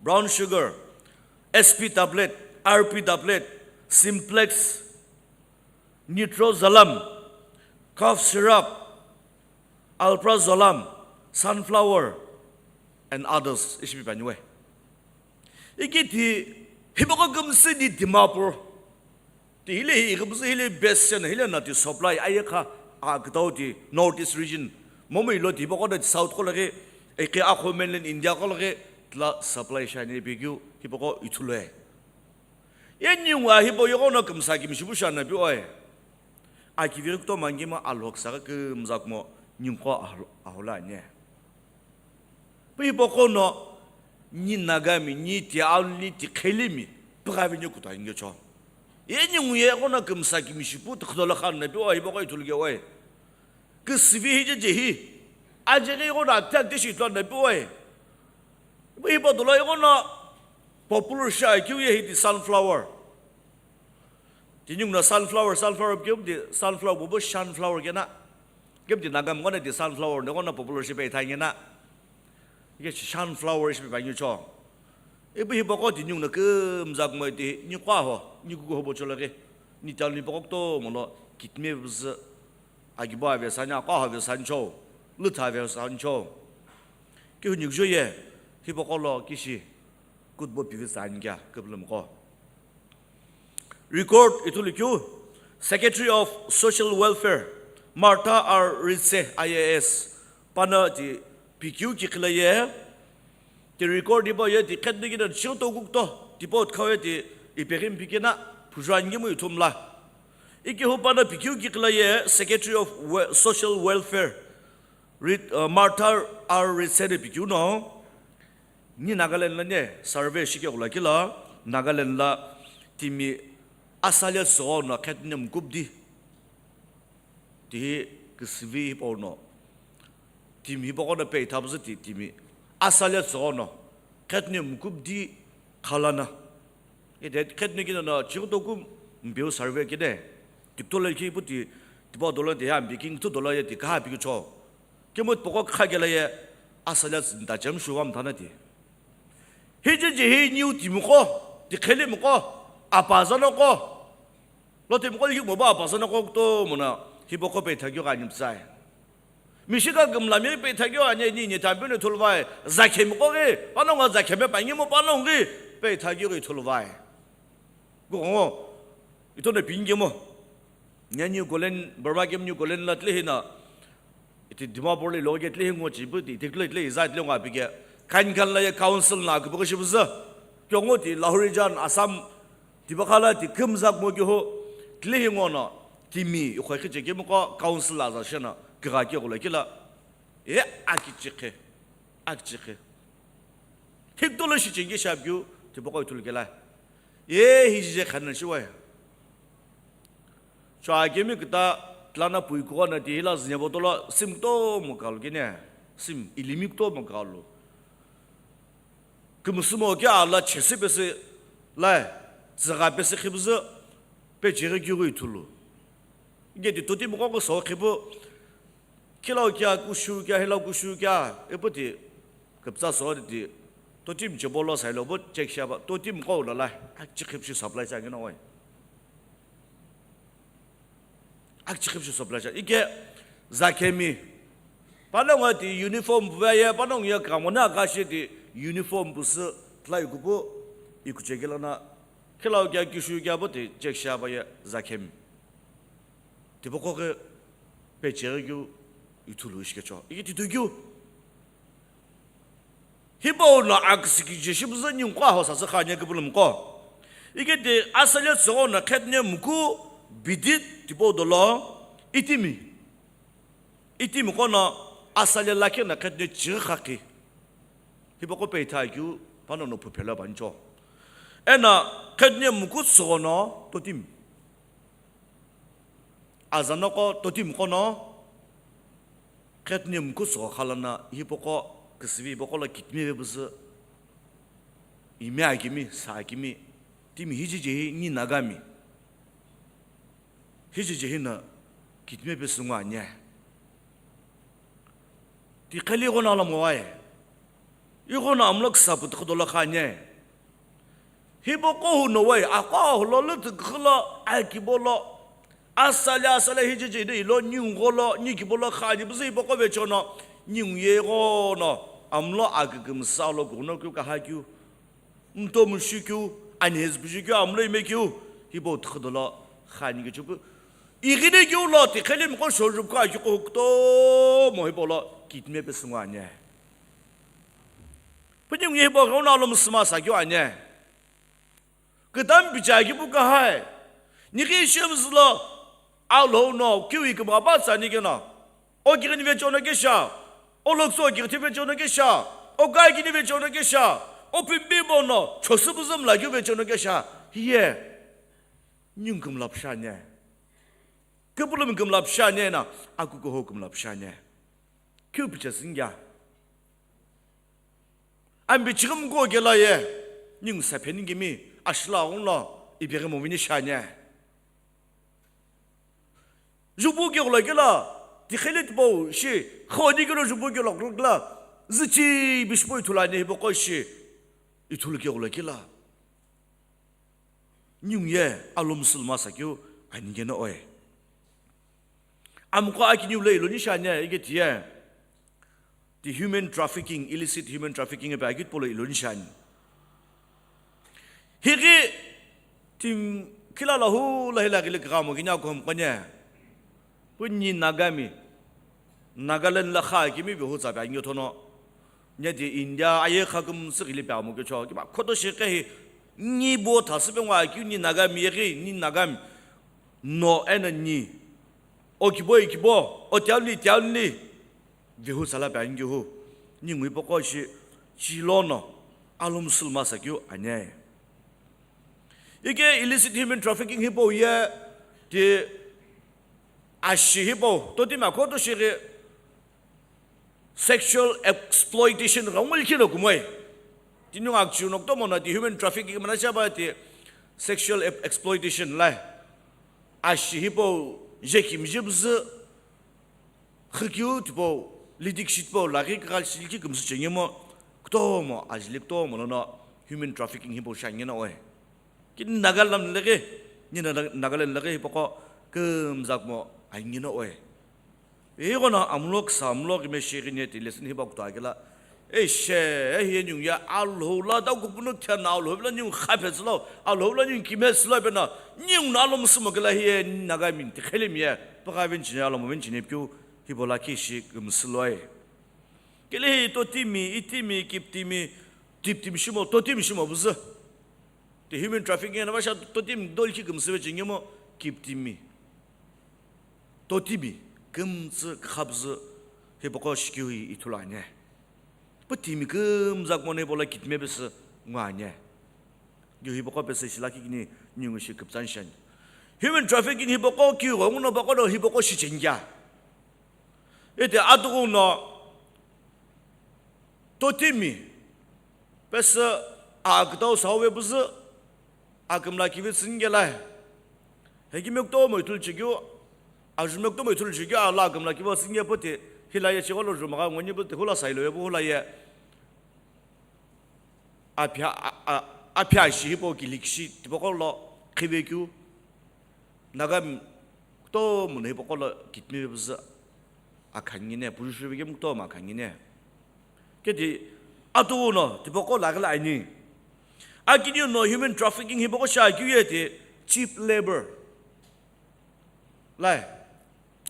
brown sugar, S P tablet, R P tablet, simplex, nitrozolam, cough syrup, alprazolam, sunflower, and others ishi pi pani we. Iketi hipaqo kümsü ni Dimapur. Ti hile hi kümsü hile best sena hile no ti supply aye kha a kütau ti North East region. Momu ilo ti hipaqo no ti South qo lo ghi, eki akho mainland India qo lo ghi tila supply shani pe keu hipaqo ithulu e. Ye ningu a hipau yeghono kümsa kimishi pu shana pi oe. Akivighi kutomo angimo alhoksa ghi kümzakmo ningu qo ahlo-, aholo ani. Pu hipaqo no ni Nagami, ni ti alu ni tiqhelimi püghavi ni kutu angecho. Ye ningu yeghono kümsa kimishi pu tükhülo lo khan na pi oe hipaqo ithulu ke oe. Küsüvi hi je je hi. Ajeghi yeghono attack de shi ithulu ani na pi oe. Pu hipau dolo yeghono popular shi akeu ye hi ti sunflower. Ti ningu no sunflower, sunflower kemu ti sunflower bubu sunflower kena. Kemu ti Nagami ghono ti sunflower no ghono popular shi pe ithani na. Ike sunflower ishi pe pani cho. Ipu hipaqo ti ningu no kümzakmo ti ni qo ho, ni kuku hobo cho lo ghi. Ni talu ni hipaqo kutomo lo kitme püzü. Akibo ave sani, aqo ave sani cho. Lütha ave sani cho. Keu ni kujo ye, hipaqo lo kishi kutbo pivi sani kea, küpülümi qo. Record ithulu keu, Secretary of Social Welfare, Martha R Ritze, I A S, pano ti pikeu kiqhila ye, ti record hipau ye ti khetniki no chighi toku kuto, tipau tkhau ye ti ipeghimi pikena, phuju angimu ithumla. Ikehu pano pikeu kiqhila ye, Secretary of We-, Social Welfare, Rit-, uh, Martha R Ritze ni pikeu no, Ni Nagaland la ni survey shikegula kila, Nagaland la timi asalia tsügho no khetne mukupdi. Tihi küsüvi hipau no. Timi hipaqo no pe ithapuzu ti timi asalia tsügho no khetne mukupdi khalana. Ide khetne kino no chighi toku mpeu survey kide. Tikto la ki puti tipau dolo de ya mbi king tu dolo ye ti kaha pi kicho. Kemu tipaqo kha kela ye asalia tsü nta chem shuwa mthana ti. Hije je hi niu timiqo, tiqhelimiqo, apazanoqo. Totimi qo likhi moba apasa no qo kutomo no hipaqo peithakeu ghi ani pütsai. Mishika kümla mi peithakeu ani, ni ni tampe no ithulu vai, zakhemi qo ghi, panongu zakhemi pa ngimo panongu ghi peithakeu ghi ithulu vai. Kughongo, ito no pingi mo. Nya New Golen, Burma kemu New Golen la tlehi na, iti Dimapur lo iloke tlehi ngo chipu ti, ti kle tlehi za tlehi ngo apike. Khan khan la ye council na kupu shipu za. Kyongo ti Lahorijan, Assam, ti bakhala ti kümzak mo kiho. Tlehi ngo no, timi, ikhoi khiche kemu ko council la za shena, kiga ke gula kila. E, akichikhe, akichikhe. Thikto lo shi chingi shapkeu, ti boko ithulu kela. E, hi je khana shiwa. Chua kemi kita tlana pui kuwa na ti hila zinya botolo sim kutomo kalu kene. Sim ilimi kutomo kalu. Kümsümo ke ala chesi pesi lai, züga pesi khibüzü, pe chiri kiu ithulu. Ike ti totimi qo so khipu, khilau kia, kushu kia, hilau kushu kia, ipu ti, küpütsa so ti, totimi chebo lo sailo bo check shaba, totimi qo lo lai, akichikhe shi supply sa ngina oi. Akichikhe shi supply sa. Ike zakhemi. Panongu ti uniform puve ye, panongu ye kamona kashi ti uniform pusu tlai kupu, ikuchekela na, khilau kia, kishu kia bo ti check shaba ye zakhemi. Tipaqo ghi pecheghi keu ithulu ishi kecho. Ike titoi keu. Hipau no aküsükije shi püzü ningu qo aho sasü khani küpülümi qo. Ike ti asali tsügho no qhethune muku bidit tipau dolo itimi. Itimi qo no asali lakhi no qhethune chighi khakhi. Hipaqo peitha keu pano no phuphelo panicho. Eno qhethune muku tsügho no totimi. Azanoqo totimi qo no, qhethune muku tsügho khalana hipaqo küsüvi hipaqo lo kitime ve püzü, ime akimi, sa akimi, timi hije je hi ni Nagami. Hije je hi no kitime pesü ngo anye. Ti khali ighono alomo waye. Ighono amlo küsapu tükhodo lo khanye. Hipaqo hu no waye, aqo hu lo lütü khülo, akibo lo. Asali, asali hije je de ilo, ningu lo, ni kibo lo khani püzü hipaqo vechono, ningu ye ighono, amlo akükümsa lo kuno keu kaha keu. Mtomu shikeu, anhezi püjikeu, amlo imekeu, hipau tükhodo lo khani kechupu. Ighine keu lo ti khelimi qo shorupka akiqo kutomo hipau lo kitime pesü ngo anye. Püni ngu hipau ghenguno alo müsüma sakeu anye. Kütami picha kipu kahai. Nighi shemzü lo alo no kiu ikümgha pa tsani keno. O kighini vechono kesha, o lokso kighiti vechono kesha, o kaikini vechono kesha, o pimbi bono chosü püzü mla keu vechono kesha, hiye, ningu kümla püsha anye. Küpülümi kümla püsha anye na, akukuho kümla püsha anye. Keu pichasü ngya. Ambi chighi muku kela ye, ningu sapheni kimi, ashila aghungu lo, ipeghi movini shi anye. Jupu keghulo kela, tikheli tipau shi, khodi kelo jupu kelo kela, züchi bishi po ithulu ani hipaqo shi, ithulu keghulo kela. Ningu ye alo müsülüma sakeu ani keno oe. Amqo akiniu lo iloni shi anye, ike tiye. Ti human trafficking, illicit human trafficking ipi akit polo iloni shi ani. Highi timi khila lahu lahi laghili kghamo kini akhom qo nye. Pu ni Nagami. Nagaland la kha kimi behutsa pe anyo thono. Nye ti India aye kha kümsü ghili pe amo kecho. Kiba khoto shekhe hi ni bo thasü pe ngo akeu ni Nagami yeghi, ni Nagami. No eno ni. O kibo, i kibo, o tiaunli, tiaunli. Vehu sala pe angihu. Ningu hipaqo shi, chilono, alo müsülüma sakeu anye. Ike illicit human trafficking hipau ye, ti ashi hipau, totimi akhoto shighi sexual exploitation ghengu likhi no kumoi. Tinunga akchiu no kutomo no ti human trafficking mana shaba ti sexual ep-, exploitation lai. Ashi hipau, jekimji püzü, khikeu tipau, lidik shi tipau, laghi kaghal shiliki kümsü chengemo, kutomo, ajili kutomo lono human trafficking hipau shi angena oe. Kini Nagaland leghi, Nina Nag-, Nagaland laghi hipaqo kümzakmo angi no oe. Ighono amlo ksa amlo ghime shi ghine ti lesson hipa kutoa kela. Eshe, ehi ningu ye Alhou la da kupunu kthena Alhou la ningu khaphe tsilo, Alhou la ningu kime tsilo pena, ningu na alo musumo kela hi ye Naga mi tikhele mi ye, paka vin chine alo mo vin chine piu, hipo la ki shi kümsilo e. Kele hi totimi, itimi, kiptimi, tiptimi shimo, totimi shimo buzu. Ti human trafficking ena vasha totimi dol ki kümsüve chingemo, kiptimi. Totimi, kümtsü, khabzü, hipaqo shikiu hi ithulu anye. Pu timi kümzak mone pola kitme pesü ngwa anye. Yu hipaqo pesü shila kikini ningu shi küptsan shan. Human trafficking hipaqo kiu ghenguno paqo no hipaqo shichengya. Ete atugu no totimi pesü a kütau sauve püzü, a kümla kivi tsüngela. Hekime kutomo ithulu chikeu, ajume kutomo ithulu chikeu, a la kümla kivi tsünge puti, hila ye chigolo jumagha ngoni puti, hula sailo ye pu hula ye. Aphia, a, a, aphia shi hipau kilikshi tipaqo lo khivekeu, Naga mi kutomo no hipaqo lo kitmi püzü akhangine, pujushu vekemu kutomo akhangine. Keti atuno tipaqo laghi la ani. Akiniu no human trafficking hipaqo shi akeu ye ti cheap labor. Lai,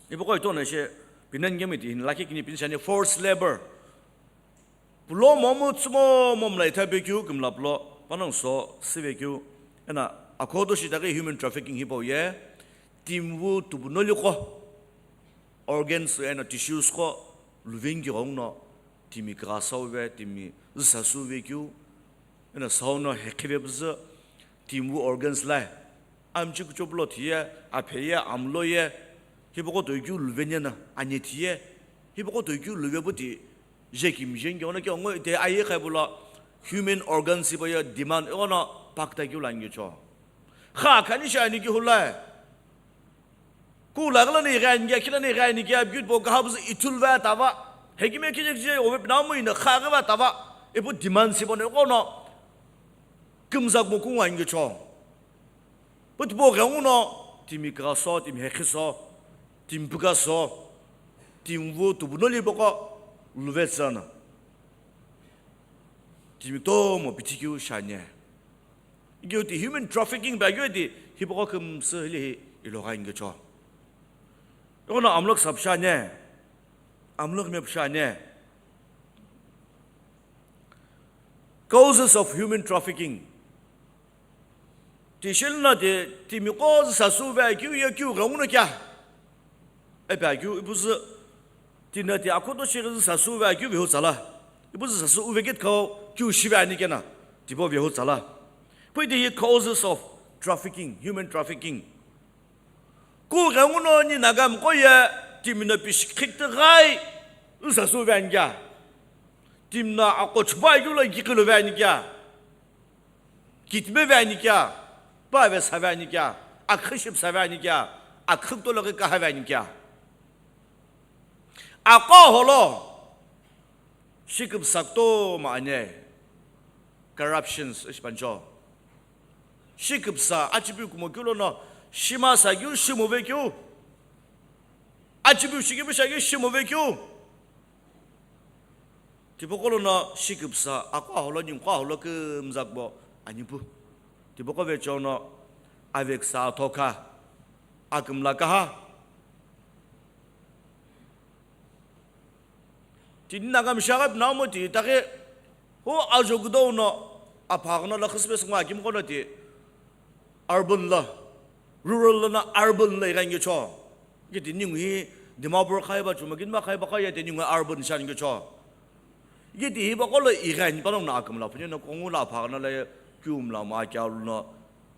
hipaqo itono she pinan kemi ti hin lakhi kini pin shani forced labor. Pulo momu tsumo momla itha vekeu, kümla pulo, panongu so, si vekeu, ena, akhoto shi itaghi human trafficking hipau ye, timi wu tupuno liko, organs ena tissues qo, luveni ki ghenguno, timi kigha sauve, timi züsa suve keu, ena sauno hekhive püzü, timi wu organs lai, amchi kuchopulo thiye, apheye, amlo ye, hipaqo toikeu luveni ena, anye thiye, hipaqo toikeu luve puti, je kimije nge ono ke ongo ite aye khai pula human organs hipau ye demand ono pakta keu la nge cho. Kha khani shi ani ki hula. Ku la gala ni gani ge, khila ni gani ge, beauty po gaha buzu ithulu va tava. Hekime kije kije ove pina mu ina kha ga va tava. Ipu demand si bone kono. Kümzak mo kungwa nge cho. Pu tipau ghenguno, timi kigha so, timi hekhi so, timi püka so, timi wu tupuno li poko, luve tsana. Timi tomo pithi keu shanye. Ikeu ti human trafficking ba keu ti hipaqo kümsü hili hi ilogha ingecho. Ighono amlo ksa pshanye. Amlo kme pshanye. Causes of human trafficking. Ti shilina ti timiqo züsa suve keu ye keu ghenguno kea. Epe akeu ipuzu tina ti akhoto shi züsa suve keu vehu tsala. Ipuzu züsa suve keu keu shive ani kena. Tipau vehu tsala. Pu ti hi causes of trafficking, human trafficking. Ku ghenguno ni Naga miqo ye timi no pishikhiktü ghai züsa suve ani kea. Timi no aqo chupa keu lo ikiqi luve ani kea. Kitime ve ani kea, pa ve sa ve ani kea, akhü shipsa ve ani kea, akhü kutolo ghi kaha ve ani kea. Aqo holo, shikipsa kutomo ani, corruptions ishi pancho. Shikipsa, achipiu kumo keu lono, shima sa keu, shimu ve keu. Achipiu shikipu sha keu, shimu ve keu. Tipaqo lono shikipsa, aqo aholo, ningu qo aholo kümzakbo ani pu. Tipaqo vecheono, aveksa athoka, akümla kaha. Tini Naga mishagha pinamu ti itaghi, hu ajo kudo no, apha ghono lo khispe sungwa akimqo no ti, urban lo, rural lono urban lo igha ingecho. Kiti ningu hi Dimapur khaiba chuma kinma khaiba kha ye ti ningu urban shan ingecho. Kiti hipaqo lo igha ni panongu no akümla phuni no kongu lo apha ghono lo ye kiu mla ma kya lo no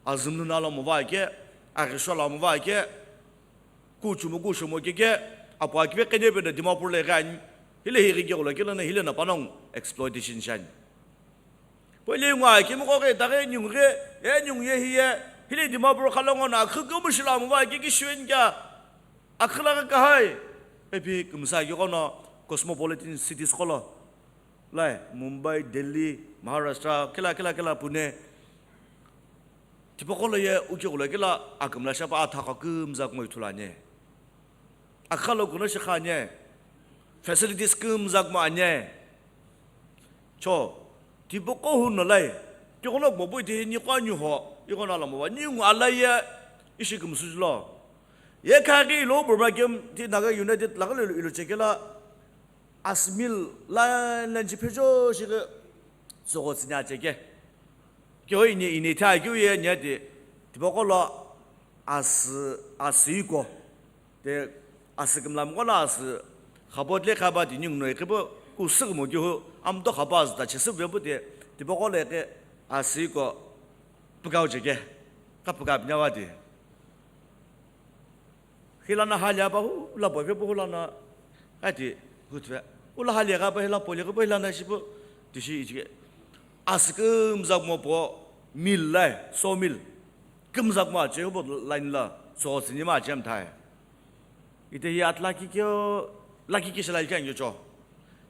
azümlu na lo mo va ke, aghisho lo mo va ke, kuchumu kushomo keke, apu akipe qhene pe no Dimapur lo igha ni, hile hi ighi ke ghulo kelo no hile no panongu exploitation shan. Pele ngwa kimiqo ghi itaghi ningu ghi, e ningu ye hi ye, hile Dimapur khalongo no akhü kemu shila mu va ke ki shiveni kea, akhü la ghi kahai. Epi kümsa keu ghono cosmopolitan cities qo lo. Lai, Mumbai, Delhi, Maharashtra, kila, kila, kila, Pune. Tipaqo lo ye ukequ lo kelo akümla shapa athakha kümzakmo ithulu ani. Akhalo kuno shikha ani. Facilities kümzakmo ani. Cho, tipaqo hu no lai. Kighono kumo pu iti niqo aniho, ighono alamo va, ningu alai ye ishi kümsü lo. Ye khaghi lo Burma Camp ti Naga United laghi lo ilo chekelo asü mill line line chi phejo shighi tsügho tsüni acheke. Kyo ini, ini tha kyo ye nya ti, tipaqo lo asü, asü iko. Te asü kümla mqo lo asü, khapot le khapa ti ningu no ikhipu, ku sükümo kyo hu, amto khapa asü ta chisü ve pu ti, tipaqo lo ikhi asü iko, pukao cheke, ka puka pnyawa ti. Hilana hali apa hu, la po ve pu hu lana, ati, hu tve. Ula hali apa hila po le pu hilana shi pu, tishi ichike. Asü kümzakmo po mill lai, saw mill. Kümzakmo ache hu po line la, so sini ma ache mthai. Ite hi at laki kyo, laki kishila ikhan yo cho.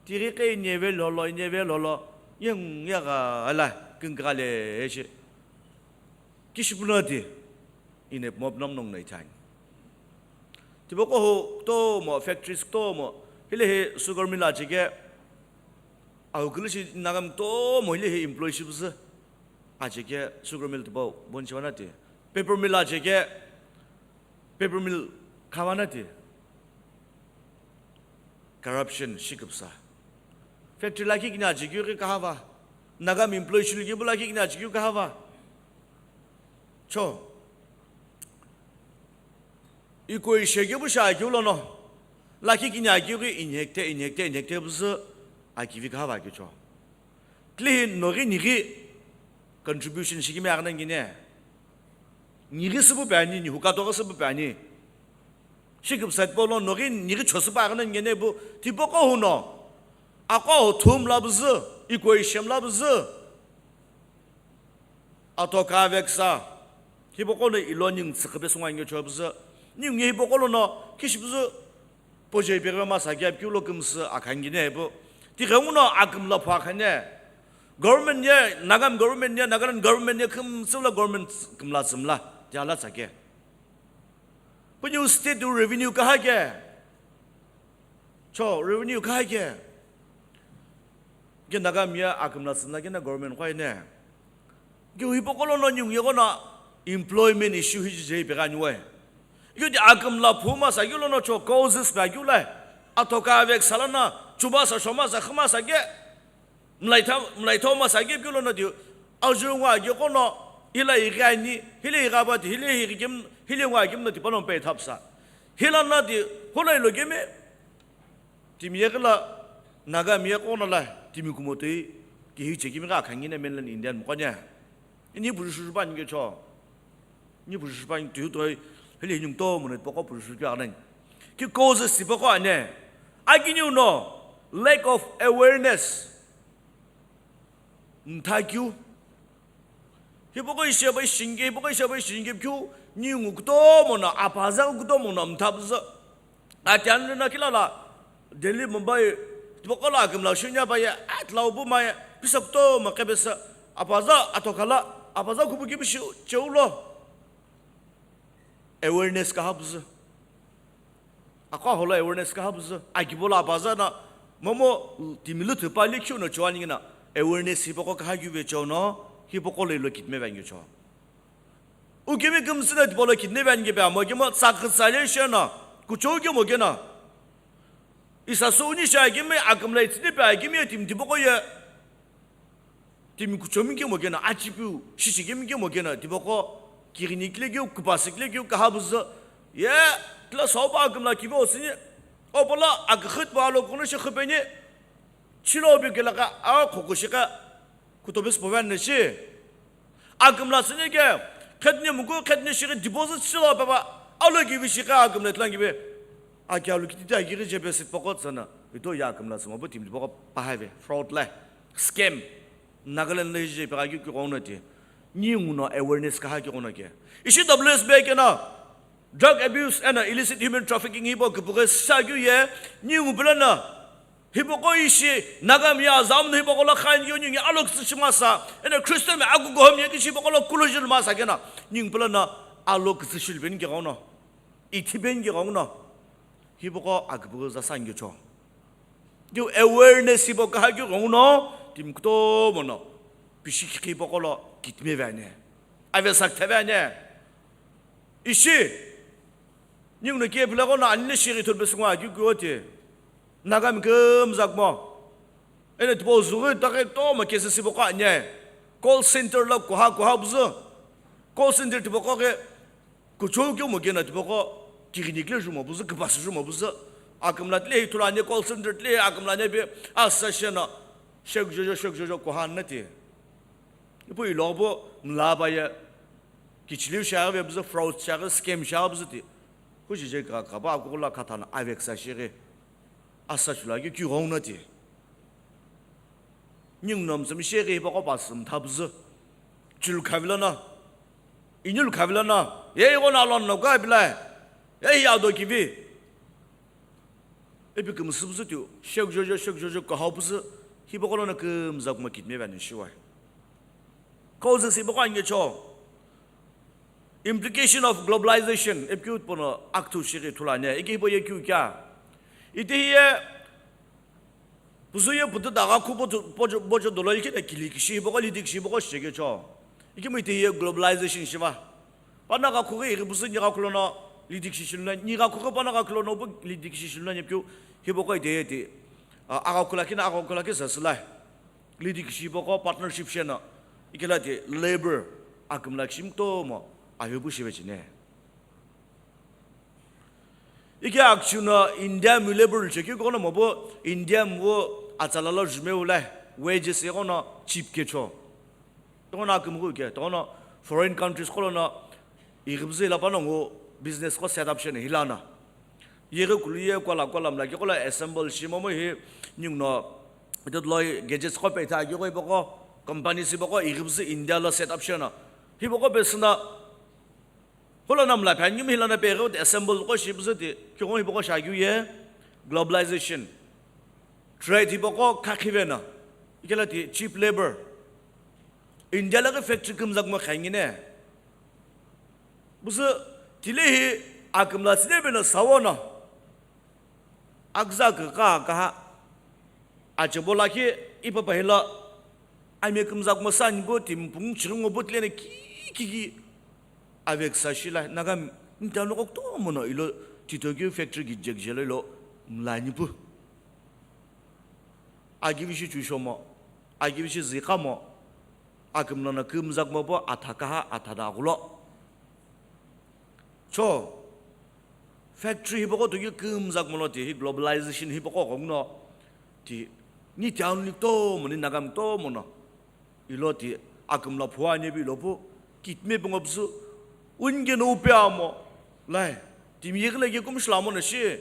Tighi ke ineve lolo, ineve lolo. Yeng yaga ala, künga le shi. Kishipuna ti, ine mop nom nong nei thang. Tipaqo hu kutomo, factories kutomo, hile hi sugar mill acheke, au kulu shi Nagami kutomo hile hi employee shi püzü. Acheke sugar mill tipaqo bon shi vana ti. Paper mill acheke, paper mill kha vana ti. Corruption shi küpsa. Factory lakhi kini achekeu ghi kahava. Nagami employee shulu kepu lakhi kini achekeu kahava. Cho. Iko ishekepu shi akeu lono. Lakhi kini akeu ghi inhekte, inhekte, inhekte püzü akivi kahava keu cho. Tlehi noghi nighi contribution shikimi aghi nani kene. Nighi süpu pe ani, nihu katoghi süpu pe ani. Shi küpsa tipaqo lo noghi nighi chosü pa aghi nani kene pu tipaqo hu no. Aqo hu thum la püzü, iko ishem la püzü. Atho kaveksa. Hipaqo lo ilo ningu tsükhipe sungwa nge cho püzü. Ningu ye hipaqo lono kishi püzü. Poje ipeghi masa keu lo kümsü akhan kene pu. Tighenguno akümla phu akhane. Government ye, Nagami government ye, Nagaland government ye kümsü la government kümla tsümla. Ti ala tsake. Pu new state u revenue kaha ke. Cho revenue kaha ke. Ke Nagami ye akümla tsümla kene government qo ine. Keu hipaqo lono ningu ye ghono employment issue hi je ipeghi ani we. Keu ti akümla phu masa keu lono cho causes pe akeu lai. Atho kaveksa lono, chubasa shomasa khümasa ke. Mlaitha, mlaitha masa ke keu lono ti. Ajungu aghi ghono, hila ighi ani, hila ighi pa ti, hila ighi kim, hila ngu aghi kim no tipaqo lo pe thapsa. Hila na ti, hula ilo kemi. Timi ye kela, Nagami ye ghono la, timi kumo toi, kihi chekimi gha khangi na mainland Indian mqo nya. Ini purishushu pa nge cho. Ini purishushu pa nge tu toi, hili hinyung to mo ne poko purishushu kya nani. Ki causes si poko ane. Akini uno, lack of awareness. Mtha keu. Hipaqo isheba ishinge, hipaqo isheba ishinge keu, ningu kutomo no, apaza kutomo no mtha püzü. Ati anu na kila la, Delhi, Mumbai, tipaqo lo akümla shunya pa ye, at lau pu ma ye, pisa kutomo kebesa, apaza atokala, apaza kupu kibishi cheu lo. Awareness kaha püzü. Aqo holo awareness kaha püzü. Akibo lo apaza na, momo timi luthu pa likhiu no chuani na, awareness hipaqo kaha keu ve cho no, hipaqo lo ilo kidney vangeu cho. Ukemi kümsü na tipaqo lo kidney vange pe amo kemo, tsakütsa le she na, kuchou kemo kena. Isa suni shi akemi, akümla itsüni pe akemi ye timi tipaqo ye. Timi kuchomi kemo kena, achipiu, shishi kemi kemo kena, tipaqo, kighini kile keu, kupasi kile keu, kaha püzü. Ye, kila soba akümla kive osini. Opola, akükhüt pa alo kono shi khüpeni. Chilo bi kila ka, a khoko shi ka, kutobe spovan ne shi. Akümla sini ke, khetni muku, khetni shi ke deposit chilo papa. Alo kivi shi ka, akümla tlang kive. Aki alu kiti ta kiri je pe sit pokot sana. Ito ya akümla sima bu timi pokot pahave. Fraud la. Scam. Nagaland le je pe ki ki kona ti. Ningu no awareness kaha ki kona ke. Ishi W S B ke na. Drug abuse and illicit human trafficking hibo kipuke sa kyu ye. Ningu bela na. Hipaqo ishi Nagami ye azamno hipaqo lo khan yo ningu ye alo kütsü shimasa, eno Christian mi akukuhom ye kishi hipaqo lo kulo jilmasa kena, ningu pula no alo kütsü shilupeni keghengu no, ithipeni keghengu no, hipaqo aküpüghü zasa ngecho. Keu awareness hipaqo kaha keghengu no, timi kutomo no, pishikhi hipaqo lo kitime veni, avesa kütha veni. Ishi, ningu no kiye philaqo no ani le shighi thulpe sungwa keu keu oti. Nagami kümzakmo. Eno tipau zughi taqe kutomo cases hipaqo ani. Call center lo kuha kuha püzü. Call center tipaqo ke kuchou keu mo kena tipaqo kighini kile jumo püzü, küpasü jumo püzü. Akümla tile hi thulu ani call center tile hi akümla ani bi asa shena. Shek jojo, shek jojo kuha ani ti. Ipu iloqo pu mla pa ye kichiliu shiaghi ve püzü, fraud shiaghi, scam shiaghi püzü ti. Hushi je ka, kapa akukula khathana aveksa shighi. Asa shula keu keghengu no ti. Ningu no mtsümishighi hipaqo pasü mtha püzü. Chulu khavilo no. Inulu khavilo no. Ye ighono alo no ka pila. Ye hi ado kivi. Ipi kümsü püzü tiu, shek jojo, shek jojo, kahau püzü, hipaqo lono kümzakuma kitime veni shiwai. Causes hipaqo ani ngecho. Implication of globalization, ipi keu pono akuthu shighi thulu ani, ike hipaqo ye keu kea. Ite hiye, püzü ye putu daga khu bojo, bojo, bojo dolo ikena kili kishi hipaqo, lidi kishi hipaqo shichekecho. Ikemu ite hiye globalization shiva. Panongu ghakhu ghi ighi püzü, ni ghakhu lono lidi kishi shiluna, ni ghakhu ghi panongu ghakhu lono pu lidi kishi shiluna, ipi keu hipaqo ite ye ti, a, aghakhu lakhi na aghakhu lakhi sasüla. Lidi kishi hipaqo partnership shena, ikela ti labor, akümla kishi kutomo, ayo pu shive chine. Ike akchuna India mi labor che keu kono mopu India mi wu atsala lo jume wu lai, wages ye kono cheap kecho. Tokono akümghu ke, tokono foreign countries qo lono ighi püzü ila panongu business qo set up shena hilana. Yeghi kulu ye kuala kuala mla ke qo lo assemble shi momu hi ningu no ito lo gadgets qo petha ke qo hipaqo companies hipaqo ighi püzü India lo set up shena. Hipaqo pesüna Hula namla phe angimu hilana peghi assemble qo shi püzü ti, kighengu hipaqo shi akeu ye, globalization. Trade hipaqo khakhi vena, ikela ti cheap labor. India laghi factory kümzakuma khangi ne. Püzü tile hi akümla tsüne vena sawo no. Aküza kükha kaha. Achebo lakhi ipa pahila ami kümzakuma sa nipu timi pungu chighi ngo pu tilena ki ki ki aveksa shila Nagami nitano kutomo no ilo tito keu factory kije kije lo ilo mla nipu. Akivishi chushomo, akivishi ziqamo, akümla no kümzakuma pu atha kaha atha daghulo. Cho, factory hipaqo toki kümzakuma lo ti hi globalization hipaqo ghonguno ti ni town ni kutomo ni Nagami kutomo no ilo ti akümla phuani pi ilo pu kitime pi ngo püzü unge no upe amo lai timi yeghi lagi kumshila amo no shi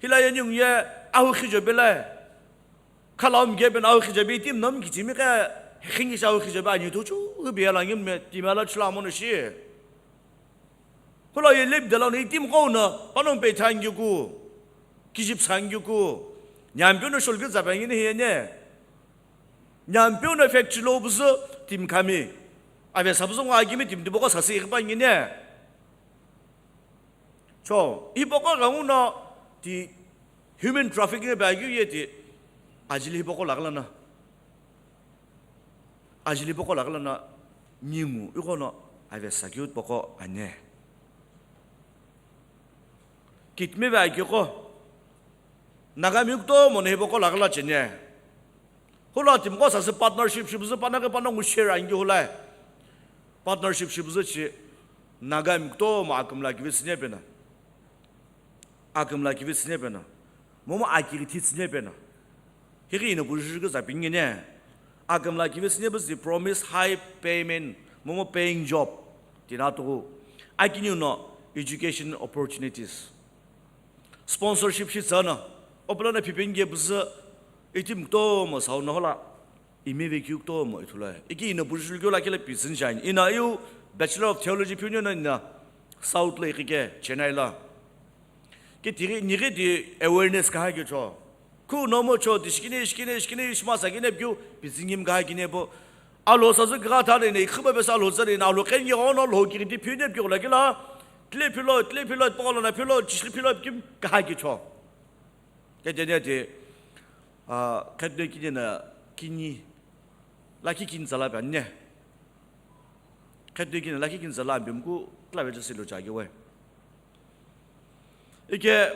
hila ye ningu ye ahu khijo be lai khala umge be no ahu khijo be timi no mkitimi khe khingi sha ahu khijo be ani tu chu be la ngim me timi ala chula amo no shi. Hula ye lip dela no itim qo no panongu pe thangi ku, kijip thangi ku, nyampeu no shol ke zapangi ni hiye ne. Nyampeu no factory lo püzü timi khami. Ave sapüzü ngo akimi timi tipaqo sasi iqhipangi ne. Cho, ipaqo ghangu no ti human trafficking pe akeu ye ti ajili hipaqo laghi lana. Ajili hipaqo laghi lana ningu ighono ave sakeu tipaqo ane. Kitime ve akeu qo Nagami kutomo no hipaqo laghi la chene. Hula timi qo sasi partnership shi püzü panaghi panongu share angi hula. Partnership shi püzü chi Nagami kutomo akümla kivi tsüne pena. Akümla kivi tsüne pena. Momu akighi thi tsüne pena. Highi ino pujuju ke zapingi ne. Akümla kivi tsüne püzü promise high payment. Momu paying job. Tina tugu. Akiniu no education opportunities. Sponsorship shi tsana. Opulana phipinge püzü itim kutomo sauna hula. Ime vekeu kutomo ithulu. Iki ino pujuju keu lakhi la pizin shine. Ina iu Bachelor of Theology phuniu na ina South lo iqike Chennai la. Ke tighi nighi di awareness kaha keu cho. Khu nomu cho ti shikini, shikini, shikini, shima sakini pyu, pitsüngim kaha kini pu. Alo sazü kigha thani ne, ikhiba besa alo zani na, alo kenye ono, lo kiri ti pyu ne pyu la kila. Tle pilo, tle pilo, polo na pilo, chishli pilo, kim kaha ki cho. Ke jene ti, ah, khetne kini na, kini, laki kini zala pa ne. Khetne kini, laki kini zala bimku, kla vecha silo cha ki we. Ike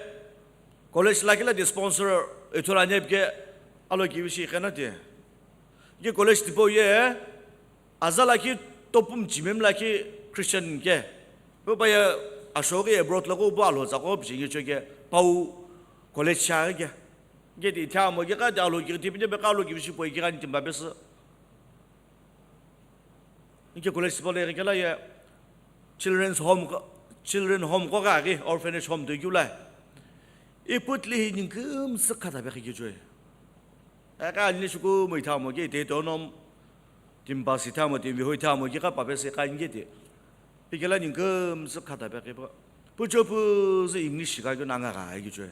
college lakhi la di sponsor ithulu ani pike alo kivishi iqena di. Ike college tipau ye aza lakhi topum chimem lakhi Christian ke. Pu pa ye ashoki abroad lako pu alo tsako pichingi choke pau college sha ke. Ike di tha mo ke ka di alo ki tipine be ka alo kivishi poi ke ka ni timba besi. Inke college tipau lo ighi kela ye children's home ko, children home ko ghi aghi, orphanage home toi keu lo. Ipu tile hi ningu kümsü khata pe khe keu choi. Aka ani shuku mo ithamo ke te tonom, timbasi ithamo, timbi ho ithamo ke ka pape se ka inge te. Ikela ningu kümsü khata pe khe pa. Pucho pu zi English ka keu na nga ga keu choi.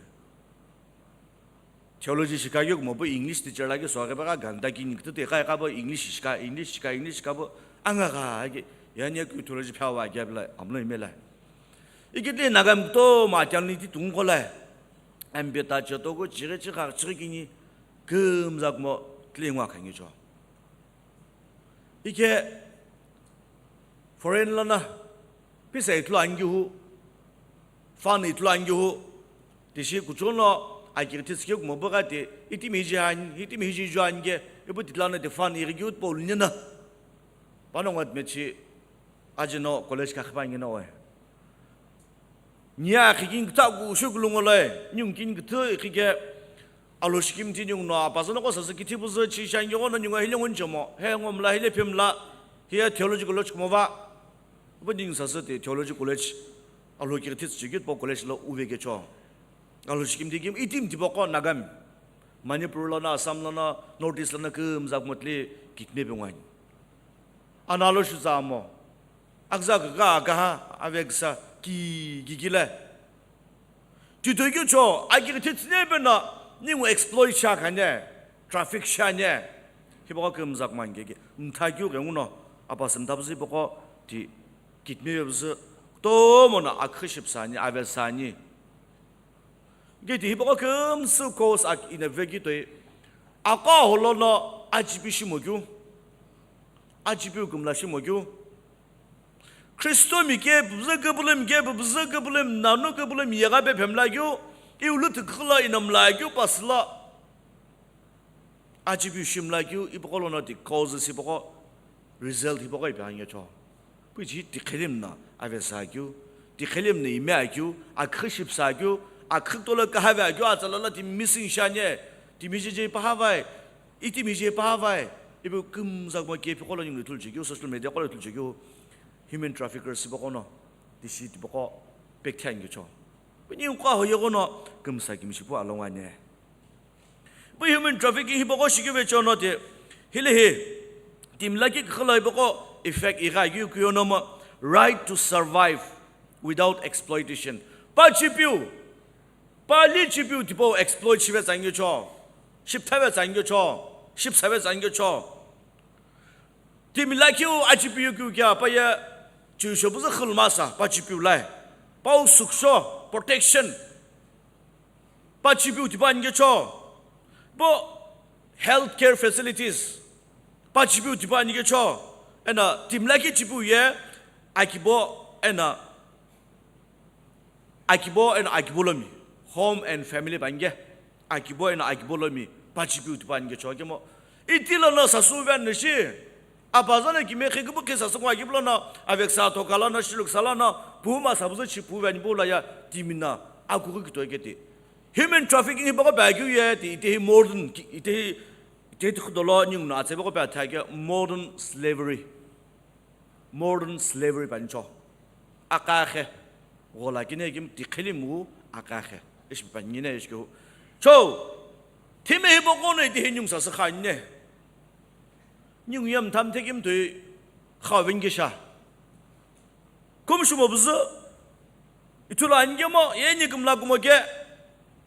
Theology shikha keu kumo pu English teacher lakhi sokhe pe ka ganda kini kütü te ka ka pu English shikha, English shikha, English shikha pu anga gha ki, yani keu theology phawa keu pila amlo imela. Ikitli Nagami kutomo akyani ti tungko la. Ampe ta cheto ko chighi chigha chighi kini kümza kumo tli ngwa khangi cho. Ike foreign lono pisa ithulu ani hu, fund ithulu ani hu, tishi kuchou no akighi thitsikeu kumo pu gha ti, itimi hiji ani, itimi hiji ju ani ke, ipu titla no ti fund ighi keu tipau luni na. Panongo tmechi ajino college kakhipa ani no we. Nia akhi kini kütha kusho kulungo lo, ningu kini küthu ikhi ke, alo shikimthi ningu no apazano ko sasü kithi puzü chi shangi ko no ningu hile ngun chomo, he ngomla hile phimla, hiya theology college kumo va. Ipu ningu sasü ti theology college alo kithi tsüchekeu po college lo uve kecho. Alo shikimthi kim itim tipau ko Nagami. Manipur lono, Assam lono, North East lono kümza kumo tli kitme pe ngwani. Ana lo shuza amo. Akza ka ka ha aveksa ki ki ki le. Titoi keu cho, akighi thitsüne pe na, ningu exploit sha khane, traffic sha ne. Hipau kümza kumo ani ke ke. Mtha keu ke nguno, apa sümtha püzü hipau ti kitme püzü. Kutomo na akhi shipsa ani, avesa ani. Geti hipau kümsü cause ak ina vekitoi. Aka holono achipi shimo keu. Achipi kümla shimo keu. Kristo mi ke püzü kübülüm ke püzü kübülüm nanu kübülüm yegha pe phemla keu. Iulu tükhüla inamla keu pasüla. Achipi shimla keu ipaqo lono ti causes ipaqo result ipaqo ipi angecho. Pu ichi tikhilim na avesa keu, tikhilim na ime akeu, akhi shipsa keu, akhi tolo kahave akeu, atsala la ti missing shanye, ti miji je pahavai, iti miji pahavai, ipu kümza kumo ke ipaqo lo ningu thulche keu, social media qo lo thulche keu, human traffickers ipaqo no, tishi tipaqo pekthi angecho. Pu ningu qa hoye qo no kümsa kimishi pu alongwane. Pu human trafficking hipaqo shikeu ve chono ti, hile hi, timi lakhi kükhala hipaqo effect igha keu kuyo nomo, right to survive without exploitation. Pa chipiu, pa li chipiu tipau exploit shive tsangyo cho, shipthave tsangyo cho, shipsave tsangyo cho. Timi lakhiu achipiu keu kea pa ye, chiusho püzü khülmasa, pa chipiu lai, pau suksho, protection. Pa chipiu tipau ani kecho. Bo healthcare facilities. Pa chipiu tipau ani kecho. Ena timi lakhi chipiu ye akibo ena akibo ena akibo lomi. Home and family pange. Akibo ena akibo lomi. Pa chipiu tipau ani kecho kemo. Iti lono sasü veni shi. Apazano kime khe küpü khe sasü ngwa kipülono, aveksa thoka lono, shiluksa lono, puma sabuzu chi pu veni pu la ya, timi na, akughi kitoiketi. Human trafficking hipaqo pe akeu ye ti, ite hi modern, ki-, ite hi, ite hi tikhu dolo ningu no atse paqo pe athe akeu modern slavery. Modern slavery panicho. Aqakhe. Ghola kine kim tikhelimu aqakhe. Ishi panine ishi keu. Cho, timi hipaqo no ite hi ningu sasü khane. Ningu ye mtha mthe kümtoi kha vengkisha. Kumshumo püzü, ithulu ani kemo, ye ni kümla kumo ke,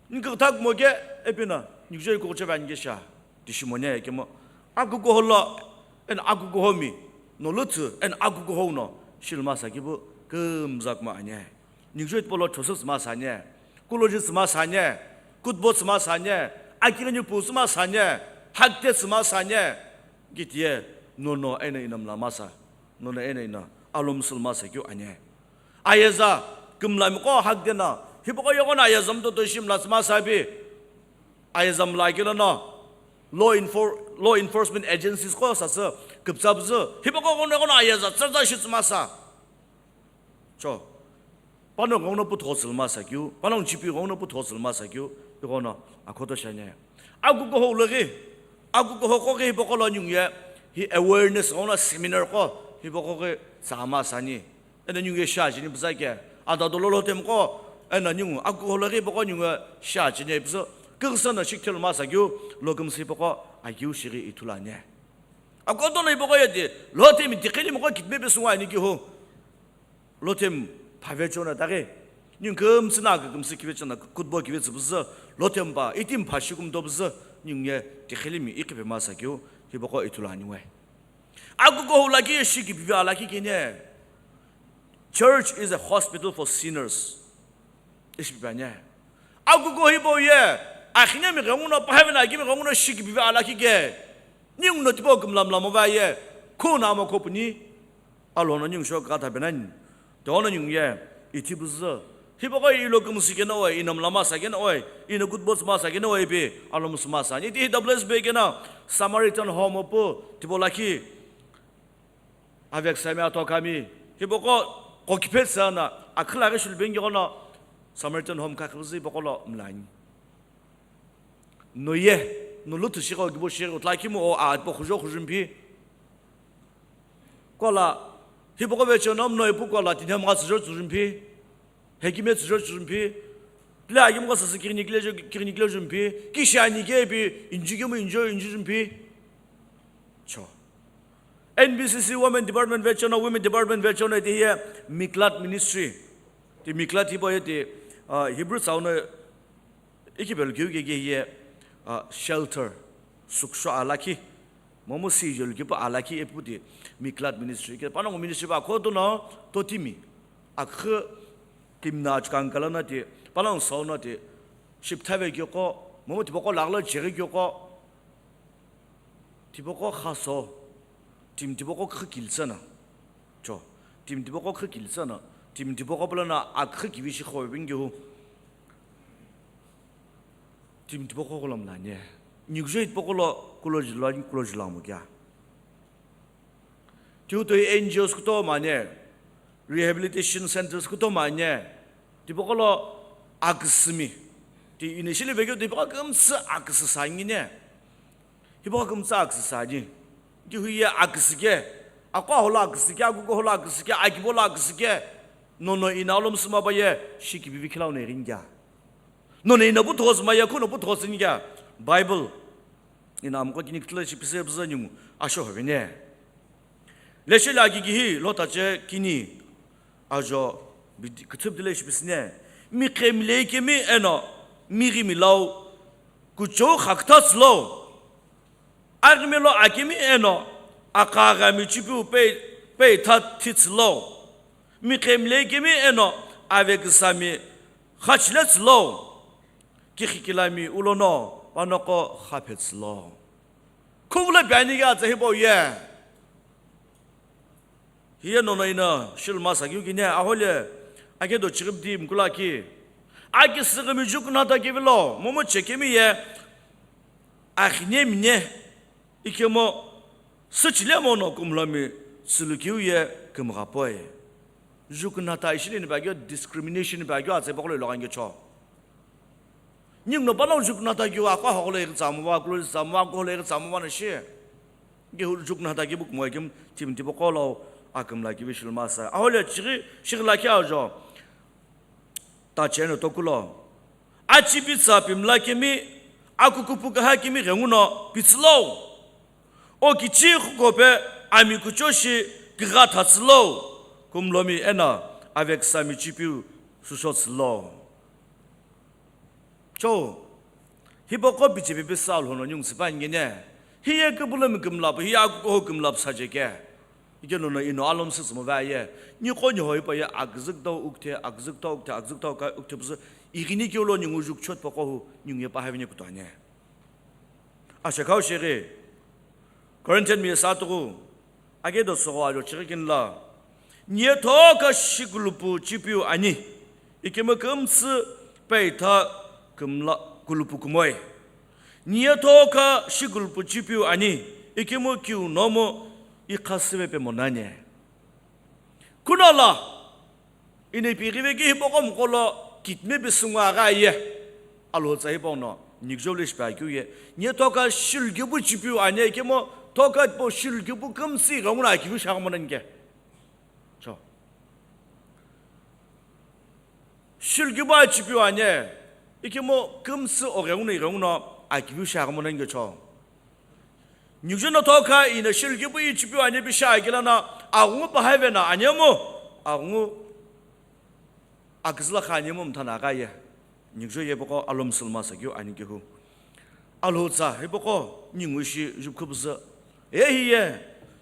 ni kükütha kumo ke, epina. Nikujoi kukucheva anikesha, tishimone kemo, akukuho lo, eno akukuhomi, no luthu, eno akukuhou no, shilmasa kipu, kumza kuma anye. Nikujoi tipolo chosu tsumasa anye, kuloji tsumasa anye, kutbo tsumasa anye, akighi nipu tsumasa anye, hakte tsumasa anye, kitiye, nono eno ino mlamasa, nono eno ino alomsulmasa keu anye. Ayeza, kümlami qo hakte no, hipaqo yeghono ayeza mtoto ishi mla tsumasa pi, ayeza mla kelo no, law enfor-, law enforcement agencies qo sasü, küpütsa püzü, hipaqo ghono yeghono ayeza tsatsa ishi tsumasa. Cho. Panongu ghono puthugho tsülmasa keu, panongu chipi ghono puthugho tsülmasa keu, ighono akhoto shanye. Akukuhou lo ghi, akukuho qo ghi hipaqo lo ninguye, hi awareness ghono seminar qo, hipaqo ghi tsama sani. Eno ninguye shi acheni püzü ke, ata dolo lotemi qo, eno ningu akukuho lo ghi hipaqo ninguye shi acheni püzü, kughusa no shikthelu masa keu, lo kümsü hipaqo, akeu shighi ithulu anye. Akutono hipaqo yeti, lotemi tiqhilimi qo kitime pesü ngo ani kihu. Lotemi phave chona taghi, ningu kümtsü na kükümsü kive chona, kutbo kive tsü püzü, lotemi pa, itimi pha shikumto püzü, ninguye tiqhilimi iqhipe masa keu, hipaqo ithulu ani we. Akukuhou lakhi ye shi kipivi alakhi kene. Church is a hospital for sinners. Ishi pipane. Akukuho hipau ye, akhinemi ghenguno, pahavena akimi ghenguno shi kipivi alakhi ke. Ninguno tipau kümlamlamo va ye, khuna amo khopuni. Alono ningu shokugha thapenani. Tono ningu ye, ithi püzü. Hipaqo ilo kümsü keno oi, ino mlamasa keno oi, ino kutbo tsumasa keno oi pi, alomsumasa. Iti hi W S B keno, Samaritan home pu, tipau lakhi. Aveküsami, atokhami, hipaqo, qo kiphe tsana, akhila ghi shulubengighono, Samaritan home kakhipuzu hipaqo lo mlani. Noye, no luthu shigho kibo shigho, tlakimu o a, po khujo khujumpi. Kola, hipaqo vechono, no ipu kola, tinhemgha tsüjo tsujumpi. Hekime tsüjo tsujumpi. Tile akimgha sasü kighini kile jo, kighini kile jumpi. Kishi ani kepi, inju kemu injo, inju jumpi. Cho. N B C C Women Department vechono, Women Department vechono iti hiye Miklat Ministry. Ti Miklat hipau ye ti, ah, Hebrew tsau no ikipelu keu keke hiye, ah, shelter, suksho alakhi, momu sijolu kipu alakhi ipu ti Miklat Ministry. Ke panongu ministry pa khoto no totimi, akhu kimna achukang kala no ti, panongu sau no ti, shipthave kyoko, momu tipaqo laglo cheghi kyoko, Tipaqo khaso, timi tipaqo khü kilitsana. Cho, timi tipaqo khü kilitsana, timi tipaqo pulana akhü kivishi khowebingihu. Timi tipaqo kulo mlanye. Nikujoi tipaqo lo kulo jilani kulo jilamo kya. Tiutoi N G Os kutomo anye, rehabilitation centers kutomo anye, tipaqo lo aküsümi. Ti initially vekeu tipaqo kümtsü aküsü sangine. Hipaqo kümtsü aküsü sani. Kihu ye aküsü ke, aqo aholo aküsü ke, akukuholo aküsü ke, akibo lo aküsü ke, nono ina alomsüma pa ye, shikivivi khilau no ighini kya. Nono ina puthosüma ye, khuno puthosüni kya. Bible. Ina amqo kini kutlo shipise püzü ningu asho hovene. Leshe la kikihi lo tache kini ajo bidi-, küthü bidi le shipisine. Miqhemilei kemi eno mighimi lau kuchou khakütha tsülo. Aghime lo akemi eno akhaghami chipiu pei, peitha thi tsülo. Miqhemilei kemi eno aveküsami khachile tsülo. Kikhikilami ulono panoko khaphe tsülo. Khuvula piani kya tsa hipau ye. Hiye nono ina shilmasa keu kine ahole ake do chighi bidi mkula ki. Aki süghimi jukunata kevilo, momo chekemi ye. Akhine mine. Ikemu süchile mono kumlomi sülukeu ye kümgha poi. Jukunata ishileni bagyo discrimination bagyo atse bokolo ilogange cho. Ninguno panongu jukunata keu aqo haqolo ighi tsamuva, kulo ighi tsamuva, kuholo ighi tsamuva na shi. Nge jukunata kibu kumoi kim timi tipaqo lo akümla kivi shilmasa. Ahole chighi, shighi lakhi ajo. Tache no tokulo. Achi pitsa pimla kemi, akukupu kaha kemi ghenguno pitsülo. O kichi khukope ami kuchoshi kigha thatsülo. Kumlomi eno aveküsami chipiu sushotsülo. Cho, Hipaqo pichepe pesü Alhou no ningu tsüpa ani kene, hiye küpülümi kümla pu, hiye akukuhou kümla pu saje ke. Ikeno no ino alomsü tsümo vaye, niqo niho hipau ye aküzü kütau ukthe, aküzü kütau ukthe, aküzü kütau ka ukthe püzü, ighini keu lo ningu jukchot paqo hu, ningu ye pahavini kutuane. Ashakhau sheghi, Corinthian mi satughu, age do sogo ajo chighi kinla, niye thoka shikulupu chipiu ani, ikemu kümtsü peitha kümla kulupu kumoi. Niye thoka shikulupu chipiu ani, ikemu kiu nomu ikhasüve pe monane. Kunala, ino ipi ghive ki hipaqo mqolo kitme pesü ngua gha ye. Alhou tsa hipau no, nikjo le shipa keu ye. Niye thoka shilkipu chipiu ani, ikemu thoka po shilkipu kümtsü ighengu no akiviu shaghi monani ke. Cho. Shilkipu chipiu ani, ikemu kümtsü oghengu no ighengu no akiviu shaghi monani ke cho. Nikjo no thoka ino shilkipu chipiu ani pi shaghi kila no, aghungu pahave no anemu, aghungu aküzü lakha anemu mtha no gha ye. Nikjo ye hipaqo alomsü luma sakeu ani kehu. Alhou tsa hipaqo ningu ishi jupkhu püzü. Ehi ye,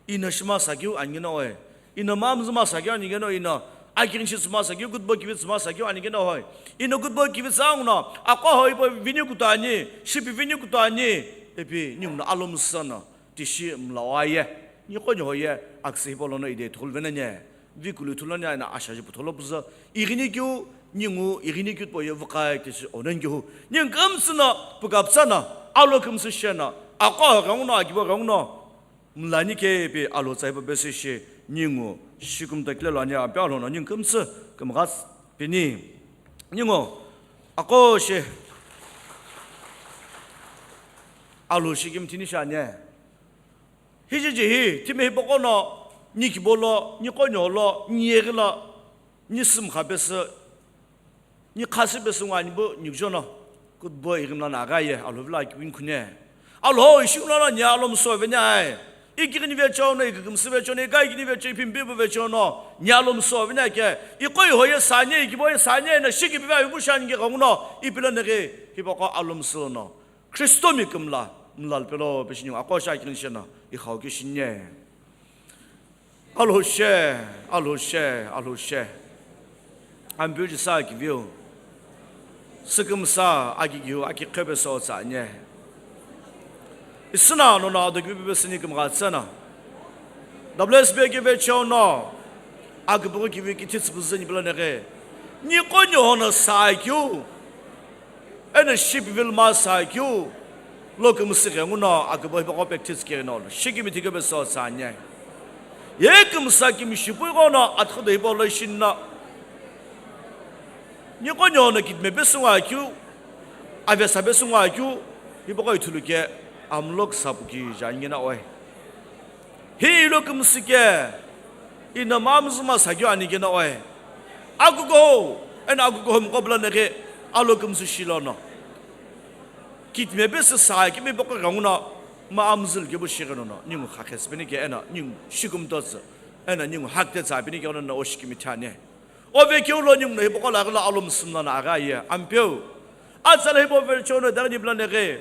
ino shima sakeu ani keno oi. Ino mamzü ma sakeu ani keno ino. Akighinshi tsüma sakeu, kutbo kivi tsüma sakeu ani keno hoi. Ino kutbo kivi tsüangu no, aqo hoi po vini kutuani, shipi vini kutuani. Ipi ningu no alomsü no, tishi mlawa ye. Niqo niho ye, aküsü hipau lono ide thukulu venani. Vikulu ithulu ani aina ashaji putholo püzü, ighini keu, ningu ighini keu po ye vuqai tishi onani kehu. Ningu kümtsü no, pukapütsa no, alo kümtsü she no, aqo ghengu no, akibo ghengu no, mlani ke pi Alhou tsa hipau pesü shi, ningu shikumta kile lo ani, api Alhou no ningu kümtsü kümgha pini. Ningu, aqo shi, Alhou shi kimthini shi ani. Hijiji hi, timi hipaqo no, ni kibo lo, niqo niho lo, ni yeghi lo, ni sümkha pesü, ni khasü pesü ngua ani bu nikjo no, kutbo ighimla no gha ye, Alhou vilo akivini khune. Alhou ishi nguno no ni alomsü veni ai. Ikighini vecheo no, ikükümsü vecheo no, ikaighini vecheo, iphimpipu vecheo no, ni alomsü veni ai ke. Iqo iho ye sani, ikibo ye sani, ino shikipi va ipu shani ke ghengu no, ipi lo neghi, hipaqo alomsü no. Kristomi kümla, mlal pelo pe shi ningu aqo shi akighinshi no, ikhau ke shinye. Alhou she, Alhou she, Alhou she. Ampeu jisa akiviu. Sükümsa akigiu, aki qhebe so tsanye. Isüna nono ado kivi pesü ni kümgha tsena. W S B kivi cheo no. Akübüghi kivi kithi tsüpüzü ni pelo neghi. Niqo niho no sa kiu. Eno shipi vilma sa kiu, lo kümsü ghengu no, akübo hipaqo practice keno lo, shikimi thikebe so tsanye. Ye kümsa kimi shipu ighono, athikhudo hipau lo ishinno. Niqo niho no kitme pesü ngua kiu, avesa pesü ngua kiu, hipaqo ithulu ke, amlo küsapu ki jani na oi. Hi ilo kümsü ke, ino mamzü ma sakeu ani keno oi. Akukuhou, eno akukuhou mqo pelo neghi, alo kümsü shi lono. Kitme pesü sa kimi paqo ghenguno, mamzü likepu shi ghenono, ningu khakhesü peni ke eno, ningu shikumtotsü, eno ningu hakte tsa peni ke ono no oshikimi thane. Ove keu lo ningu no hipaqo laghi lo alo müsümla no aghi aye, Ampeu. Atsa lo hipau vecheo no daghi ni pelo neghi.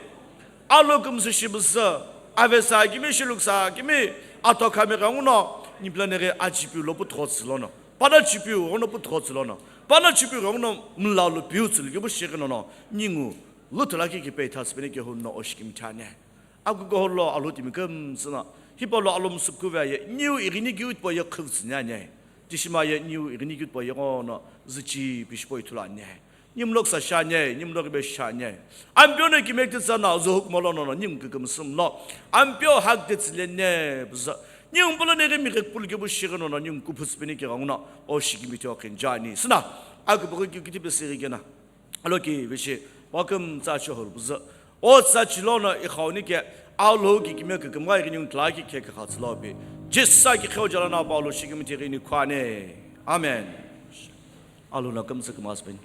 Alo kümsü shipüzü, avesa kimi, shiluksa kimi, atho khami ghenguno, ni pelo neghi achipiu lo puthughotsü lono. Pano chipiu ghenguno puthughotsü lono. Pano chipiu ghenguno mla lo piu tsü likepu shi ghenono. Ningu, luthula ki kipe ithasü peni ke huno oshikimi thane. Akukuhou lo alo timi kümtsü no, hipau lo alo müsüpkhu ve aye, niu ighini kiu tipau ye khüvtsü ni anye. Tishima ye niu ighini kiu tipau ye ghono, züchi pishipo ithulu anye. Nimlo küsa shi anye, nimlo kibe shi anye. Ampeu no kimekütsa no, zuhukumo lono no, ningu kükümsü mlo. Ampeu hakte tsü lene, püzü. Ningu pelo neghi mi kükpulu kepu shi ghenono, ningu kuphutsü peni ke ghenguno, oshikimi thio khinjani. Süna, akübüghi kiu kithi pesü ghi kena. Alo ki vishi, welcome tsa chihol püzü. O tsa chilono ikhauni ke, alo ki kimi kükümgha ighini untla ki khe kükhatsü lo pi. Jisa ki kheu jala na pa alo shikimi thighi ni khwane. Amen. Alo na kümtsü kümasü peni.